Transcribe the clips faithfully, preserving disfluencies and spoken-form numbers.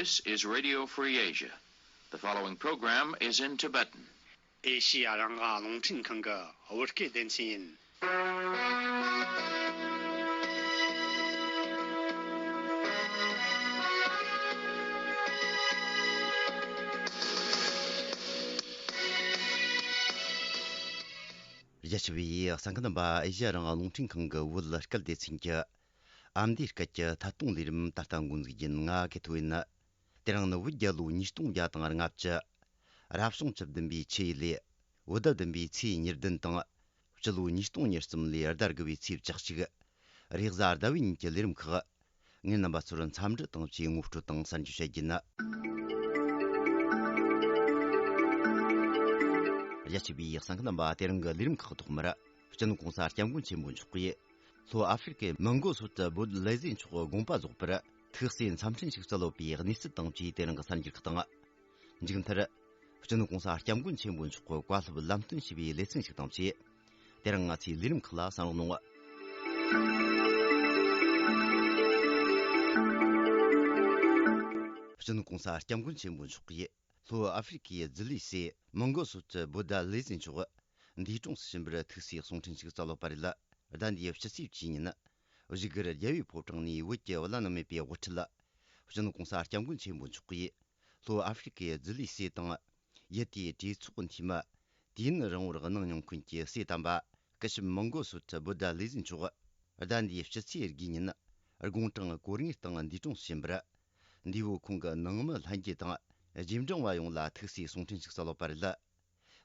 This is Radio Free Asia. The following program is in Tibetan. ཨེ་ཤི་ཡ་རང་དབང་རླུང་འཕྲིན་ཁང་གི་བོད་སྐད་སྡེ་ཚན་ཡིན། རྒྱ་ཆེ་བའི་གསན་མཁན་རྣམ་པ། ཨེ་ཤི་ཡ་རང་དབང་རླུང་འཕྲིན་ཁང་གི་བོད་སྐད་སྡེ་ཚན་གྱི་ཨ་མདོའི་སྐད་ཀྱི་ཐད་གཏོང་ལས་རིམ་ད་ལྟ་འགོ་འཛུགས་ཡིན། ང་གི་ཐོ་ཡིན། དེ་རིང་ནི་བོད་རྒྱལ་ལོ་ཉིས་སྟོང་བརྒྱ་དང་ལྔ་བཅུ། རབ་བྱུང་བཅུ་བདུན་པའི་ཆུ་ཡོས་ལས། བོད་ཟླ་བདུན་པའི་ཚེས་ཉེར་བདུན་དང་། སྤྱི་ལོ་ཉིས་སྟོང་ཉེར་གསུམ་ལོའི་ཟླ་དགུ་བའི་ཚེས་བཅུ་གཅིག་རེས་གཟའ་ཟླ་བའི་ཉིན་གྱི་ལས་རིམ་ཁག་ངས་རྣམ་པ་ཚོར་འཚམས་འདྲི་དང་བཅས་ངོ་སྤྲོད་དང་གསར་འགྱུར་བཤད་རྒྱུ་ཡིན། རྒྱ་ཆེ་བའི་གསན་མཁན་རྣམ་པ། དེ་རིང་གི་ལས་རིམ་ཁག་ཐོག་མར། སྤྱི་ནོར་༸གོང་ས་༸སྐྱབས་མགོན་ཆེན་པོ་མཆོག་གིས་ལྷོ་ཨ་ཧྥེ་རི་ཁའི་མོན་གྷོ་སོག་ཏུ་བོད་ལས་བཟོའི་ཚོགས་དགོངས་པ་རྫོགས་པར་ཐུགས་བརྩེ་འཚམས་འཕྲིན་ཞིག་སྩལ་ཡོད་པའི་གནས་ཚུལ་དང་བཅས་དེ་རིང་གི་གསར་འགྱུར་ཁག་དང་། མཇུག་མཐར། སྤྱི་ནོར་༸གོང་ས་༸སྐྱབས་མགོན་ཆེན་པོ་མཆོག་གི་བཀའ་སློབ་ལམ་སྟོན་ཞུས་པའི་ལེ་ཚན་ཞིག་དང་བཅས། དེ་རིང་ང་ཚོའི་ལས་རིམ་ཁག་ལ་གསན་རོགས་གནང་། སྤྱི་ནོར་༸གོང་ས་༸སྐྱབས་མགོན་ཆེན་པོ་མཆོག་གིས་ལྷོ་ཨ་ཧྥེ་རི་ཁའི་ཛི་ལི་སི་མོན་གྷོ་སོག་ཏུ་བོད་ཟླ་ལས་བཟོའི་ཚོགས་འདས་གྲོངས་སུ་ཕྱིན་པར་ཐུགས་བརྩེའི་གསུང་འཕྲིན་ཞིག་སྩལ་ཡོད་པ་རེད། ཟླ་འདིའི་སྤྱི་ཚེས་བཅུའི་ཉིན། བཞུགས་སྒར་རྒྱལ་བའི་ཕོ་བྲང་ནས་བོད་ཀྱི་བླ་ན་མེད་པའི་དབུ་ཁྲིད། སྤྱི་ནོར་༸གོང་ས་༸སྐྱབས་མགོན་ཆེན་པོ་མཆོག་གིས། ལྷོ་ཨ་ཧྥེ་རི་ཁའི་ཛི་ལི་སི་དང་། ཡུལ་དེའི་གྲོས་ཚོགས་འཐུས་མི། དུས་ཡུན་རིང་བོར་གནང་མྱོང་མཁན་གྱི་སྲས་དམ་པ། སྐུ་ཞབས་མོན་གྷོ་སོག་ཏུ་བོད་ཟླ་ལས་བཟོའི་མཆོག་ཟླ་འདིའི་སྤྱི་ཚེས་དགུའི་ཉིན། དགུང་གྲངས་གོ་ལྔའི་སྟེང་འདས་གྲོངས་སུ་ཕྱིན་པར། འདས་པོ་ཁོང་གི་ནང་མི་ལྷན་རྒྱས་དང་། རྗེས་འབྲང་བ་ཡོངས་ལ་ཐུགས་བརྩེའི་གསུང་འཕྲིན་ཞིག་སྩལ་ཡོད་པ་རེད།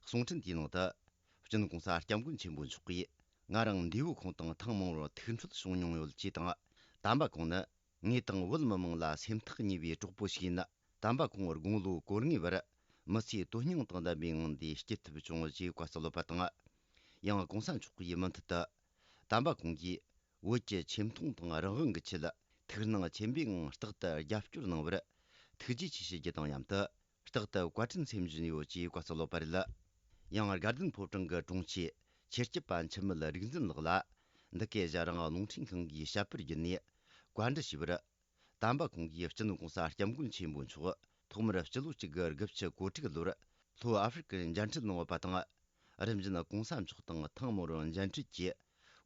གསུང་འཕྲིན་དེའི་ནང་དུ། སྤྱི་ནོར་༸གོང་ས་༸སྐྱབས་མགོན་ཆེན་པོ་མཆོག་གིས། ང་རང་འདས་པོ་ཁོང་དང་ཐེངས་མང་པོར་ཐུག་འཕྲད་བྱུང་མྱོང་ཡོད་ཅེས་དང་། དམ་པ་ཁོང་ནི། ངེད་དང་བོད་མི་མང་ལ་སེམས་ཐག་ཉེ་བའི་གྲོགས་པོ་ཞིག་ཡིན། དམ་པ་ཁོང་དགུང་ལོ་གོ་ལྔའི་བར་མི་ཚེ་དོན་སྙིང་དང་ལྡན་པའི་ངང་དེ་སྐྱེལ་ཐུབ་བྱུང་ཞེས་བཀའ་སྩལ་ཡོད་པ་དང་། ཡང་༸གོང་ས་མཆོག་གིས་མུ་མཐུད་དུ། དམ་པ་ཁོང་གིས་བོད་ཀྱི་ཆེ་མཐོང་དང་རང་དབང་གི་ཆེད་ཐུགས་སྣང་ཆེན་པོའི་ངང་རྟག་ཏུ་རྒྱབ་སྐྱོར་གནང་བར་ཐུགས་རྗེ་ཆེ་ཞུ་རྒྱུ་དང་མཉམ་དུ། རྟག་ཏུ་བཀའ་དྲིན་སེམས་བཞིན་ཡོད་ཅེས་བཀའ་སྩལ་ཡོད་པ་རེད། ཡང་དགའ་ལྡན་ཕོ་བྲང་གི་དྲུང་ཆེ་ཆེད་སྐྱབས་པ་འཆི་མེད་རིག་འཛིན་ལགས་ལ། འདི་གའི་ཨེ་ཤ་ཡ་རང་དབང་རླུང་འཕྲིན་ཁང་གིས་བཤད་པར་བརྒྱུད་ནས་བཀའ་འདྲི་ཞུས་པར། དམ་པ་ཁོང་གིས་སྤྱི་ནོར་༸གོང་ས་༸སྐྱབས་མགོན་ཆེན་པོ་མཆོག་ཐོག་མར་སྤྱི་ལོ་གཅིག་དགུ་དགུ་བཅུ་གོ་དྲུག་ལོར་ལྷོ་ཨ་ཧྥེ་རི་ཁར་མཇལ་འཕྲད་གནང་ཡོད་པ་དང་། རིམ་བཞིན་༸གོང་ས་མཆོག་དང་ཐེངས་མང་པོར་མཇལ་འཕྲད་ཀྱིས་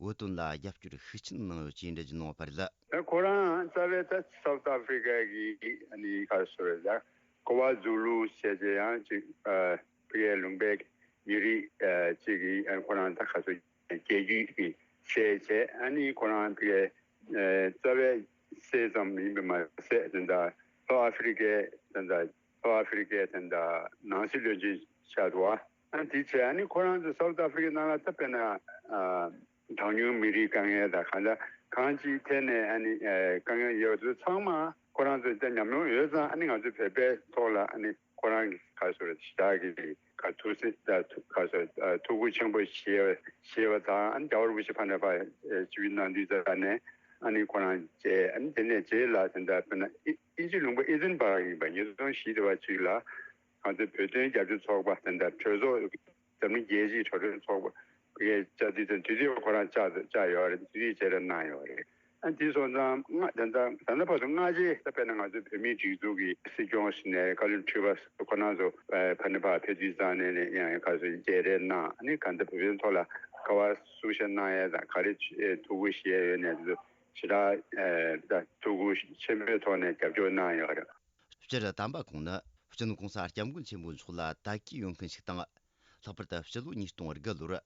བོད་དོན་ལ་རྒྱབ་སྐྱོར་ཤུགས་ཆེན་གནང་ཡོད་ཅེས་འགྲེལ་བརྗོད་གནང་ཡོད་པ་རེད། ཁོ་རང་རྩ་བའི་ད་སའུ་ཐི་ཨ་ཧྥེ་རི་ཀ་གི་ཨ་ནི་ག་རེ་ཟེར་ཡ། ཀོ་བ་ཛུ་ལུ་ཟེར་བྱས་ཡང་ཅིག་ཨ་ཕ་གིའི་ལུང་པའི་མི་རིགས་ཨ་ཅིག་གིས་ཨ་ཁོ་རང་ད་ག་ཚོད་རྒྱལ་རྒྱུད་ཀྱི་སྲས་བྱས། ཨ་ནི་ཁོ་རང་ཕ་གིའི་ཨ་རྩ་བའི་སྲས་ཙམ་ཡིན་པ་མ་ཟད། དེ་འདྲ་ལྷོ་ཨ་ཧྥེ་རི་ཀའི་དེ་འདྲ་ལྷོ་ཨ་ཧྥེ་རི་ཀའི་དེ་འདྲ་ནང་སྲིད་བློན་ཆེན་ཆགས་འདུག་ཨ་དེ་བྱས་ཨ་ནི་ཁོ་རང་ཚོ་སའུ་ཐི་ཨ་ཧྥེ་རི་ཀའི་ནང་ལ་ད་དཔེར་ན་ཨ། གྲངས་ཉུང་མི་རིགས་དཀའ་ངལ་དང་གང་ལྟར་གང་ཅིའི་ཐད་ནས་ཨ་ནི་ཨེ་དཀའ་ངལ་ཡོད་པ་ཚོ་ཚང་མ་ཁོ་རང་ཚོས་ད་ཉམས་མྱོང་ཡོད་ཙང་། ཨ་ནི་ང་ཚོའི་བོད་པའི་ཐོག་ལ་ཨ་ནི་ཁོ་རང་གི་ག་རེ་ཟེར་ཞེ་དྲག་གི་ག་ཐུགས་སེམས་ད་ཐུགས་ག་རེ་ཟེར་ཨ་ཐུགས་ཁུར་ཆེན་པོ་བཞེས་བཞེས་པ་དང་། ཨ་ནི་རྒྱལ་བ་རིན་པོ་ཆེ་ཕ་ནས་ཕར་ཨེ་ཆིབས་བསྒྱུར་གནང་དུས་ཙམ་ནས་ཨ་ནི་ཁོ་རང་མཇལ། ཨ་ནི་དེ་ནས་རྗེས་ལ་དེ་འདྲ་དཔེར་ན་ཨི་ཨིན་ཇི་ལུང་པ་ཨི་ཌིན་བྷག་ཡིན་པ། ཉིས་སྟོང་བཞི་དེ་བ་ཅིག་ལ་ང་ཚོའི་བོད་དོན་རྒྱབ་སྐྱོར་ཚོགས་པ་དེ་འདྲ་གྲོས་ཚོགས། འཛམ་གླིང་རྒྱལ་སྤྱིའི་གྲོས་ཚོགས་ཚོགས་པ་གིས་བཅར་དུས་ཙམ། དུས་དེ་ཁོ་རང་བཅར་བཅར་ཡོད་རེད། དུས་དེ་བཅར་གནང་ཡོད་རེད། ཨ་དེ་སོང་ཙང་ད་ལྟ་ད་ལྟ་བར་དུ་སྔ་རྗེས་ད་དཔེར་ན་ང་ཚོའི་བོད་མིའི་སྒྲིག་འཛུགས་ཀྱི་སྲིད་སྐྱོང་ཟེར་ནས་བཀའ་བློན་ཁྲི་པ་ཁོ་རང་ཚོ་ཕ་ནས་ཕར་ཕེབས་དུས་ཙམ་ནས་ནས་ཡང་ག་ཚོད་མཇལ་རེས་གནང་། ཨ་ནི་གང་ལྟར་བོད་དོན་ཐོག་ལ་ག་པར་གསུང་བཤད་གནང་ཡས་དང་ག་རེ་ཐུགས་ཁུར་བཞེས་ཡོད་ནས་དེ་ཚོ་ཞེ་དྲག་ད་ཐུགས་ཁུར་ཆེན་པོའི་ཐོག་ནས་རྒྱབ་སྐྱོར་གནང་ཡོད་རེད། སྤྱིར་དམ་པ་ཁོང་ནི་སྤྱི་ནོར་༸གོང་ས་༸སྐྱབས་མགོན་ཆེན་པོ་མཆོག་ལ་དད་གུས་ཡོད་མཁན་ཞིག་དང་། ལྷག་པར་དུ་སྤྱི་ལོ་ཉིས་སྟོང་དགུ་ལོར་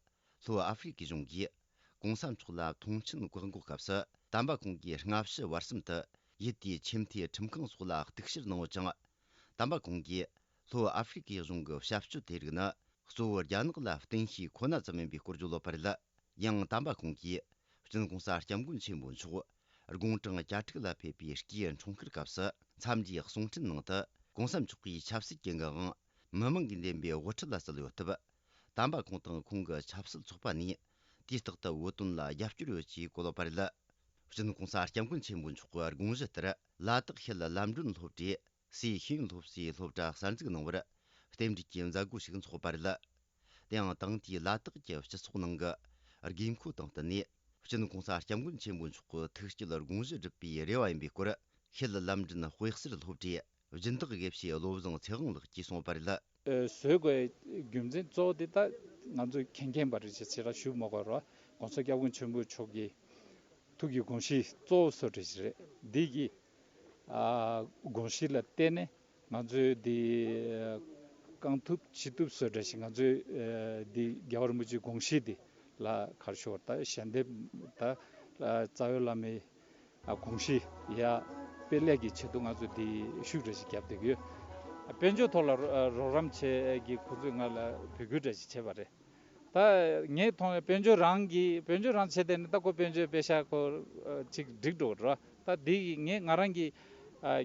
ལྷོ་ཨ་ཧྥེ་རི་ཁའི་གཞུང་གིས་༸གོང་ས་མཆོག་ལ་མཐོང་མཆན་བཀག་འགོག་སྐབས་སུ། དམ་པ་ཁོང་གིས་སྔ་ཕྱི་བར་གསུམ་དུ་ཡུལ་དེའི་ཆེས་མཐོའི་ཁྲིམས་ཁང་སོགས་ལ་གཏུག་བཤེར་གནང་ཡོད་ཅིང་། དམ་པ་ཁོང་གིས་ལྷོ་ཨ་ཧྥེ་རི་ཁའི་གཞུང་གི་བྱ་སྤྱོད་དེ་རིགས་ནི་གཙོ་བོ་རྒྱ་ནག་ལ་བརྟེན་ཤེས་ཁོ་ན་ཙམ་ཡིན་པའི་སྐོར་བརྗོད་ཡོད་པ་རེད། ཡང་དམ་པ་ཁོང་གིས་སྤྱི་ནོར་༸གོང་ས་༸སྐྱབས་མགོན་ཆེན་པོ་མཆོག་དགུང་གྲངས་གྱ་དྲུག་ལ་ཕེབས་པའི་སྐུའི་འཁྲུངས་སྐར་སྐབས་སུ་འཚམས་འདྲིའི་གསུང་འཕྲིན་ནང་དུ། ༸གོང་ས་མཆོག་གིས་ཆབ་སྲིད་ཀྱི་ངག་དབང་མི་མང་གིས་འདེམས་པའི་དབུ་ཁྲིད་ལ་སྩལ་ཡོད་སྟབས། དམ་པ་ཁོང་དང་ཁོང་གི་ཆབ་སྲིད་ཚོགས་པ་ནས་དུས་རྟག་ཏུ་བོད་དོན་ལ་རྒྱབ་སྐྱོར་ཡོད་ཅེས་བཀོད་ཡོད་པ་རེད། སྤྱི་ནོར་༸གོང་ས་༸སྐྱབས་མགོན་ཆེན་པོ་མཆོག་གི་དགོངས་གཞི་ལྟར། ལ་དྭགས་ཤེལ་ལམ་སྒྲོན་སློབ་གྲྭའི་སྲས་ཤེས་ཡོན་སློབ་གསོའི་སློབ་གྲྭ་གསར་འཛུགས་གནང་བར་རྟེན་འབྲེལ་གྱི་མཛད་སྒོ་ཞིག་འཚོགས་པ་རེད། དེའང་དེང་དུས་ལ་དྭགས་ཀྱི་སྤྱི་ཚོགས་ནང་གི་དགོས་མཁོ་དང་བསྟུན་ནས། སྤྱི་ནོར་༸གོང་ས་༸སྐྱབས་མགོན་ཆེན་པོ་མཆོག་གི་ཐུགས་བསྐྱེད་དགོངས་གཞི་སྒྲུབ་པའི་རེ་བ་ཡིན་པའི་སྐོར། ཤེལ་ལམ་སྒྲོན་དཔེ་གསར་སློབ་གྲྭའི་ སྦྱིན་བདག་དགེ་བཤེས་བློ་བཟང་ཚེ་དབང་ལགས་ཀྱིས་གསུངས་པ་རེད། བཟོ་དགོས་རྒྱུ་མཚན་གཙོ་བོ་དེ་ད་ང་ཚོས་མཁྱེན་མཁྱེན་པ་རེད་ཅེས་ཆེ་ར་ཞུ་མ་དགོས་ར། ༸གོང་ས་༸སྐྱབས་མགོན་ཆེན་པོ་མཆོག་གི་ཐུགས་ཀྱི་དགོངས་གཞི་གཙོ་བོ་བཟོ་འདྲ་ཞིག་རེད། འདི་གི་ཨ་དགོངས་གཞི་ལ་བརྟེན་ནས་ང་ཚོས་འདི་རྐང་ཐུབ་ཕྱི་ཐུབ་བཟོ་འདྲ་ཞིག་ང་ཚོས་འདི་རྒྱལ་བ་རིན་པོ་ཆེའི་དགོངས་གཞི་འདི་ལ་ག་རེ་ཞུ་དགོས་རེད། ད་ཞལ་འདེབས་ད་རྩ་བའི་བླ་མའི་ཨ་དགོངས་གཞི་ཡ་དཔེ་ལེགས་ཀྱི་ཆེད་དུ་ང་ཚོས་འདི་ཤུགས་འདྲ་ཞིག་བརྒྱབ་བསྡད་ཀྱི་ཡོད། དཔལ་འབྱོར་ཐོག་ལ་རོགས་རམ་བྱེད་ཀྱི་ཁོ་ཚོས་ང་ལ་འབོད་སྐུལ་འདྲ་ཞིག་བྱས་པ་རེད། ད་ངས་མཐོང་བའི་དཔལ་འབྱོར་རང་གིས་དཔལ་འབྱོར་རང་བྱས་ཏེ་ནི་ད་ཁོ་དཔལ་འབྱོར་པེ་ཤག་ཁོ་ཅིག་འགྲིག་འགྲོ་ར། ད་འདི་ངས་ང་རང་གི་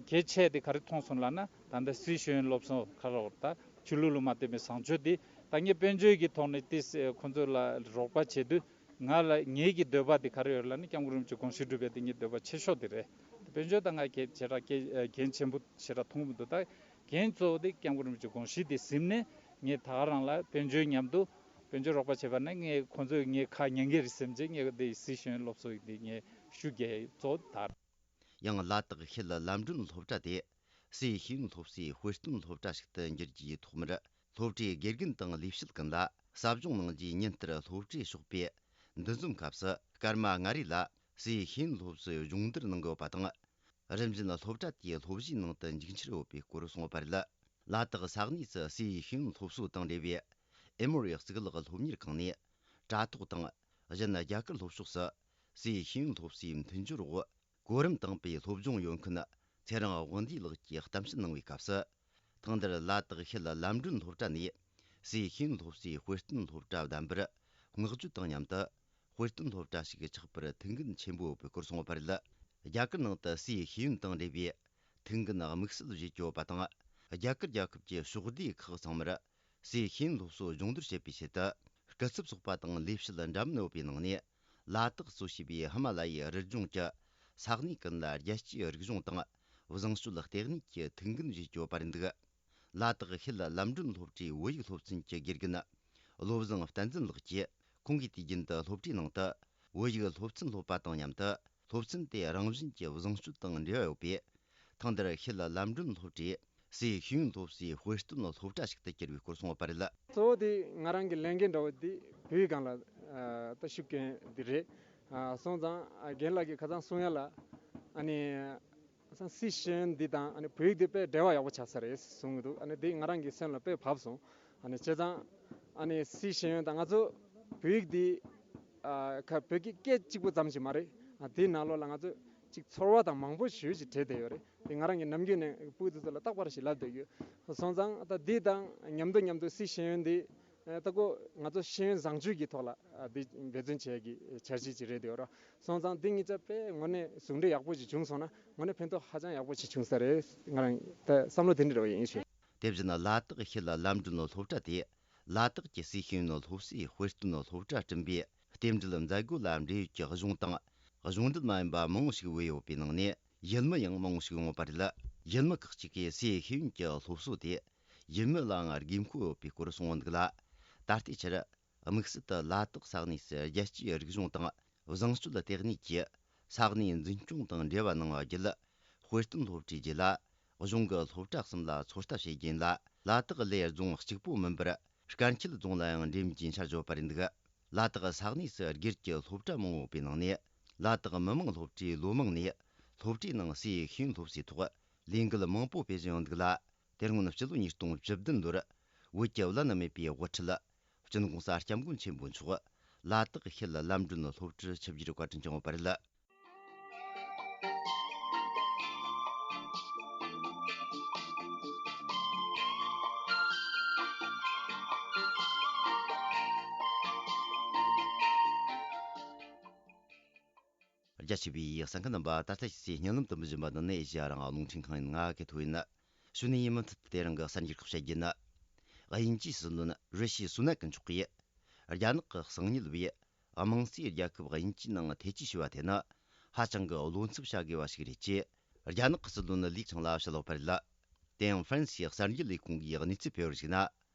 གལ་ཆེ་དེ་ག་རེ་མཐོང་སོང་ལབ་ན། ད་ལྟ་སི་ཤེས་ཡོན་སློབ་གསོ་ཁ་རོག་ད་ཆོས་ལུགས་ལ་མ་བརྟེན་པའི་བཟང་སྤྱོད་འདི་ད་ངས་དཔལ་འབྱོར་གྱི་ཐོག་ནས་ཏིས་ཁོ་ཚོ་ལ་རོགས་པ་བྱེད་དུས། ང་ལ་ངེད་ཀྱི་འདོད་པ་དེ་ག་རེ་ཡོད་ལབ་ན། སྐྱབས་མགོན་རིན་པོ་ཆེ་དགོངས་གཞི་སྒྲུབ་པའི་དེ་ངའི་འདོད་པ་ཆེ་ཤོས་དེ་རེད། དཔལ་འབྱོར་དང་ང་གལ་ཆེ་དྲགས་གལ་འགན་ཆེན་པོ་ཆེ་དྲགས་མཐོང་གི་མི་འདུག་ད་འགན་གཙོ་བོ་དེ་སྐྱབས་མགོན་རིན་པོ་ཆེ་དགོངས་གཞི་དེ་ཟིན་ནས་ངས་ད་ག་རང་ལ་དཔལ་འབྱོར་མཉམ་དུ་དཔལ་འབྱོར་རོགས་པ་བྱས་པ་ན་ངས་ཁོང་ཚོས་ངའི་ཁ་ཉན་གི་རེད་སེམས་ཀྱི། ངས་དེ་སི་ཤེས་ཡོན་སློབ་གསོ་ཡི་དེ་ངས་ཤུགས་རྒྱག་གཙོ་བོ་དེ་རེད། ཡང་ལ་དྭགས་ཤེལ་ལམ་སྒྲོན་སློབ་གྲྭ་དེ་སི་ཤེས་ཡོན་སློབ་གསོའི་དཔེ་སྟོན་སློབ་གྲྭ་ཞིག་ཏུ་འགྱུར་རྒྱུའི་ཐོག་མར། སློབ་གྲྭའི་དགེ་རྒན་དང་ལས་བྱེད་ཀུན་ལ་ཟབ་སྦྱོང་གནང་རྒྱུའི་ཉིན་ལྟར་སློབ་གྲྭའི་ཞོགས་པའི་འདུ་འཛོམས་སྐབས་སུ། སྐར་མ་ལྔ་རེ་ལ་སའི་ཤེས་ཡོན་སློབ་གསོའི་སྦྱོང་བརྡར་གནང་གི་ཡོད་པ་དང་། རིམ་བཞིན་སློབ་གྲྭ་དེའི་སློབ་གཞིའི་ནང་དུ་འཇུག་འཆར་ཡོད་པའི་སྐོར་གསུངས་པ་རེད། ལ་དྭགས་ས་གནས་སུ་སའི་ཤེས་ཡོན་སློབ་གསོ་དང་འབྲེལ་བའི་ཨེ་མོ་རི་གཙུག་ལག་སློབ་གཉེར་ཁང་ནས། དྲ་ཐོག་དང་གཞན་རྒྱ་གར་སློབ་ཕྱོགས་སུ་སའི་ཤེས་ཡོན་སློབ་གསོའི་མཐུན་སྦྱོར་འོག་གོ་རིམ་དང་པོའི་སློབ་སྦྱོང་ཡོད་མཁན་ཚེ་རིང་དབང་འདུས་ལགས་ཀྱིས་གཏམ་བཤད་གནང་བའི་སྐབས་སུ། ཐེངས་འདིར་ལ་དྭགས་ཤེལ་ལམ་སྒྲོན་སློབ་གྲྭ་ནས་སའི་ཤེས་ཡོན་སློབ་གསོའི་དཔེ་སྟོན་སློབ་གྲྭ་བདམས་པར་བསྔགས་བརྗོད་དང་མཉམ་དུ། དཔེ་སྟོན་སློབ་གྲྭ་ཞིག་ཆགས་པར་ཐུགས་འགན་ཆེན་པོ་ཡོད་པའི་སྐོར་གསུངས་པ་རེད། རྒྱ་གར་ནང་དུ་སའི་ཤེས་ཡོན་དང་འབྲེལ་བའི་ཐུགས་འགན་དམིགས་བསལ་བཞེས་ཀྱི་ཡོད་པ་དང་། རྒྱ་གར་རྒྱལ་ཁབ་ཀྱི་ཕྱོགས་བསྡུས་ཁག་ཚང་མར། སའི་ཤེས་ཡོན་སློབ་གསོ་སྦྱོང་བརྡར་བྱེད་པའི་ཆེད་དུ། སྐུ་ཚབ་ཚོགས་པ་དང་ལས་བྱེད་འདྲ་མིན་ཡོད་པའི་ནང་ནས། ལ་དྭགས་གཙོ་བྱས་པའི་ཧི་མ་ལ་ཡའི་རི་ལྗོངས་ཀྱི་ས་གནས་ཀུན་ལ་རྒྱལ་སྤྱིའི་རིག་གཞུང་དང་བཟང་སྤྱོད་ལྟེ་གནས་ཀྱི་ཐུགས་འགན་བཞེས་ཀྱི་ཡོད་པ་རེད་འདུག་ལ་དྭགས་ཤེལ་ལམ་སྒྲོན་སློབ་གྲྭའི་བོད་ཡིག་སློབ་ཚན་གྱི་དགེ་རྒན་བློ་བཟང་བསྟན་འཛིན་ལགས་ཀྱིས། ཁོང་གིས་དུས་རྒྱུན་དུ་སློབ་གྲྭའི་ནང་དུ་བོད་ཡིག་སློབ་ཚན་སློབ་པ་དང་མཉམ་དུ། སློབ་ཚན་དེ་རང་བཞིན་གྱིས་བཟང་སྤྱོད་དང་འབྲེལ་བ་ཡོད་པས། ཐེངས་འདིར་ཤེལ་ལམ་སྒྲོན་སློབ་གྲྭས་སའི་ཤེས་ཡོན་སློབ་གསོའི་དཔེ་སྟོན་སློབ་གྲྭ་ཞིག་ཏུ་གྱུར་བའི་སྐོར་གསུངས་པ་རེད། གཙོ་བོ་དེ་ང་རང་གི་ལས་འགན་འདྲ་བོ་དེ་བོད་ཡིག་སྒང་ལ་ད་ཤུགས་རྐྱེན་འདི་རེད། སོང་ཙང་རྒན་ལགས་ཀྱིས་ཁ་སང་གསུང་ཡ་ལ་ཨ་ནི། སའི་ཤེས་ཡོན་འདི་དང་ཨ་ནི་བོད་ཡིག་འདི་དཔེ་འབྲེལ་བ་ཡག་པོ་ཆགས་ས་རེད་གསུངས་གི་འདུག་ཨ་ནི་འདི་ང་རང་གི་སེམས་ལ་དཔེ་བབས་སོང་། ཨ་ནི་བྱས་ཙང་ཨ་ནི་སའི་ཤེས་ཡོན་དང་ང་ཚོ་བོད་ཡིག་འདི་ཨ་ཁ་བོད་ཀྱི་སྐད་གཅིག་པུ་ཙམ་ཞིག་མ་རེད། ཨ་འདི་ནང་ལོགས་ལ་ང་ཚོ་ཅིག་ཚོར་བ་དང་མང་པོ་ཞེ་ཅིག་འདྲེས་བསྡད་ཡོད་རེད། འདི་ང་རང་གི་ནམ་རྒྱུན་ནས་སྤུ་གུ་དེ་ཚོ་ལ་རྟག་པར་ཞིག་ལབ་བསྡད་ཡོད། སོང་ཙང་ད་འདི་དང་མཉམ་དུ་མཉམ་དུ་སའི་ཤེས་ཡོན་འདི་ཨ་ད་ཁོ་ང་ཚོ་ཤེས་ཡོན་བཟང་སྤྱོད་ཀྱི་ཐོག་ལ་ཨ་འདི་འབད་བརྩོན་བྱེད་ཀྱི་འཆར་གཞི་ཅིག་རེད་འདུག་ར། སོང་ཙང་འདི་གཉིས་ཆ་དཔེ་དངོས་གནས་ཟུང་འབྲེལ་ཡག་པོ་ཞིག་བྱུང་སོང་ན་དངོས་གནས་ཕན་ཐོགས་ཧ་ཅང་ཡག་པོ་ཞིག་བྱུང་ས་རེད། ང་རང་ད་བསམ་བློ་དེ་འདྲ་བ་ཡིན་ཞུ། དེ་བཞིན་ལ་དྭགས་ཤེལ་ལམ་སྒྲོན་སློབ་གྲྭ་དེ་ལ་དྭགས་ཀྱི་སའི་ཤེས་ཡོན་སློབ་གསོའི་དཔེ་སྟོན་སློབ་གྲྭ་བསྐྲུན་པའི་རྟེན་འབྲེལ་མཛད་སྒོ་ལ་འབྲེལ་ཡོད་ཀྱི་གཞུང་དང་གཞུང་འབྲེལ་མ་ཡིན་པ་མང་བོ་ཞིག་བོས་ཡོད་པའི་ནང་ནས། ཡུལ་མི་ཡང་མང་བོ་ཞིག་ཡོང་བ་རེད། ཡུལ་མི་ཁག་ཅིག་གིས་སའི་ཤེས་ཡོན་གྱི་སློབ་གསོ་དེ་ཡུལ་མི་ལའང་དགོས་མཁོ་ཡོད་པའི་སྐོར་གསུངས་འདུག་ལ། ད་ལྟའི་ཆར་དམིགས་བསལ་དུ་ལ་དྭགས་ས་གནས་སུ་རྒྱལ་སྤྱིའི་རིག་གཞུང་དང་བཟང་སྤྱོད་ལྟེ་གནས་ཀྱིས་ས་གནས་འཛིན་སྐྱོང་དང་འབྲེལ་བ་གནང་བ་བརྒྱུད། དཔེ་སྟོན་སློབ་གྲྭའི་རྗེས་ལ་གཞུང་གི་སློབ་གྲྭ་གསུམ་ལ་ཚོད་ལྟ་བྱེད་རྒྱུ་ཡིན་ལ། ལ་དྭགས་ལའི་རྫོང་གཅིག་པོ་མིན་པར་དཀར་མཁྱེན་རྫོང་ལ་ཡང་འགྲེམས་རྒྱུའི་འཆར་བཞག་པ་རེད་འདུག་ལ་དྭགས་ས་གནས་སུ་སྒེར་གྱི་སློབ་གྲྭ་མང་བོ་ཡོད་པའི་ནང་ནས། ལ་དྭགས་མི་དམངས་སློབ་གྲྭའི་ལོ་མང་ནས་སློབ་གྲྭའི་ནང་སའི་ཤེས་ཡོན་སློབ་གསོའི་ཐོག་ལས་འགུལ་མང་པོ་སྤེལ་བཞིན་ཡོད་འདུག་ལ། དེ་སྔོན་སྤྱི་ལོ་ཉིས་སྟོང་བཅུ་བདུན་ལོར་བོད་ཀྱི་བླ་ན་མེད་པའི་དབུ་ཁྲིད་སྤྱི་ནོར་༸གོང་ས་༸སྐྱབས་མགོན་ཆེན་པོ་མཆོག་ལ་དྭགས་ཤེལ་ལམ་སྒྲོན་སློབ་གྲྭར་ཆིབས་བསྒྱུར་བཀའ་དྲིན་བསྐྱངས་པ་རེད། རྒྱ་ཆེ་བའི་གསན་མཁན་རྣམ་པ། ད་ལྟ་ཕྱི་ཚེས་བརྙན་ལམ་དུ་འབུལ་བཞིན་པ་འདི་ནི་ཨེ་ཤེ་ཡ་རང་དབང་རླུང་འཕྲིན་ཁང་ཡིན། ང་གི་ཐོ་ཡིན། གཞུག་ནས་ཡིན་མུ་མཐུད་དེ་རིང་གི་གསར་འགྱུར་ཁག་བཤད་རྒྱུ་ཡིན། དབྱིན་ཇིའི་སྲིད་བློན་རི་ཤི་སུ་ནག་གིས་མཆོག་གིས་རྒྱ་ནག་གི་གསང་ཉུལ་བས་དམངས་གཙོའི་རྒྱལ་ཁབ་དབྱིན་ཇིའི་ནང་ཐེ་ཇུས་ཞུས་པ་དེ་ནི་ཧ་ཅང་གི་བློ་འཚབ་བྱ་དགོས་པ་ཞིག་རེད་ཅེས་རྒྱ་ནག་གི་སྲིད་བློན་ལི་ཆང་ལ་བཤད་ཡོད་པ་རེད། དེ་ཡང་ཧྥ་རན་སིའི་གསར་འགྱུར་ལས་ཁུངས་ཀྱིས་གནས་ཚུལ་སྤེལ་བར་གཞིགས་ན།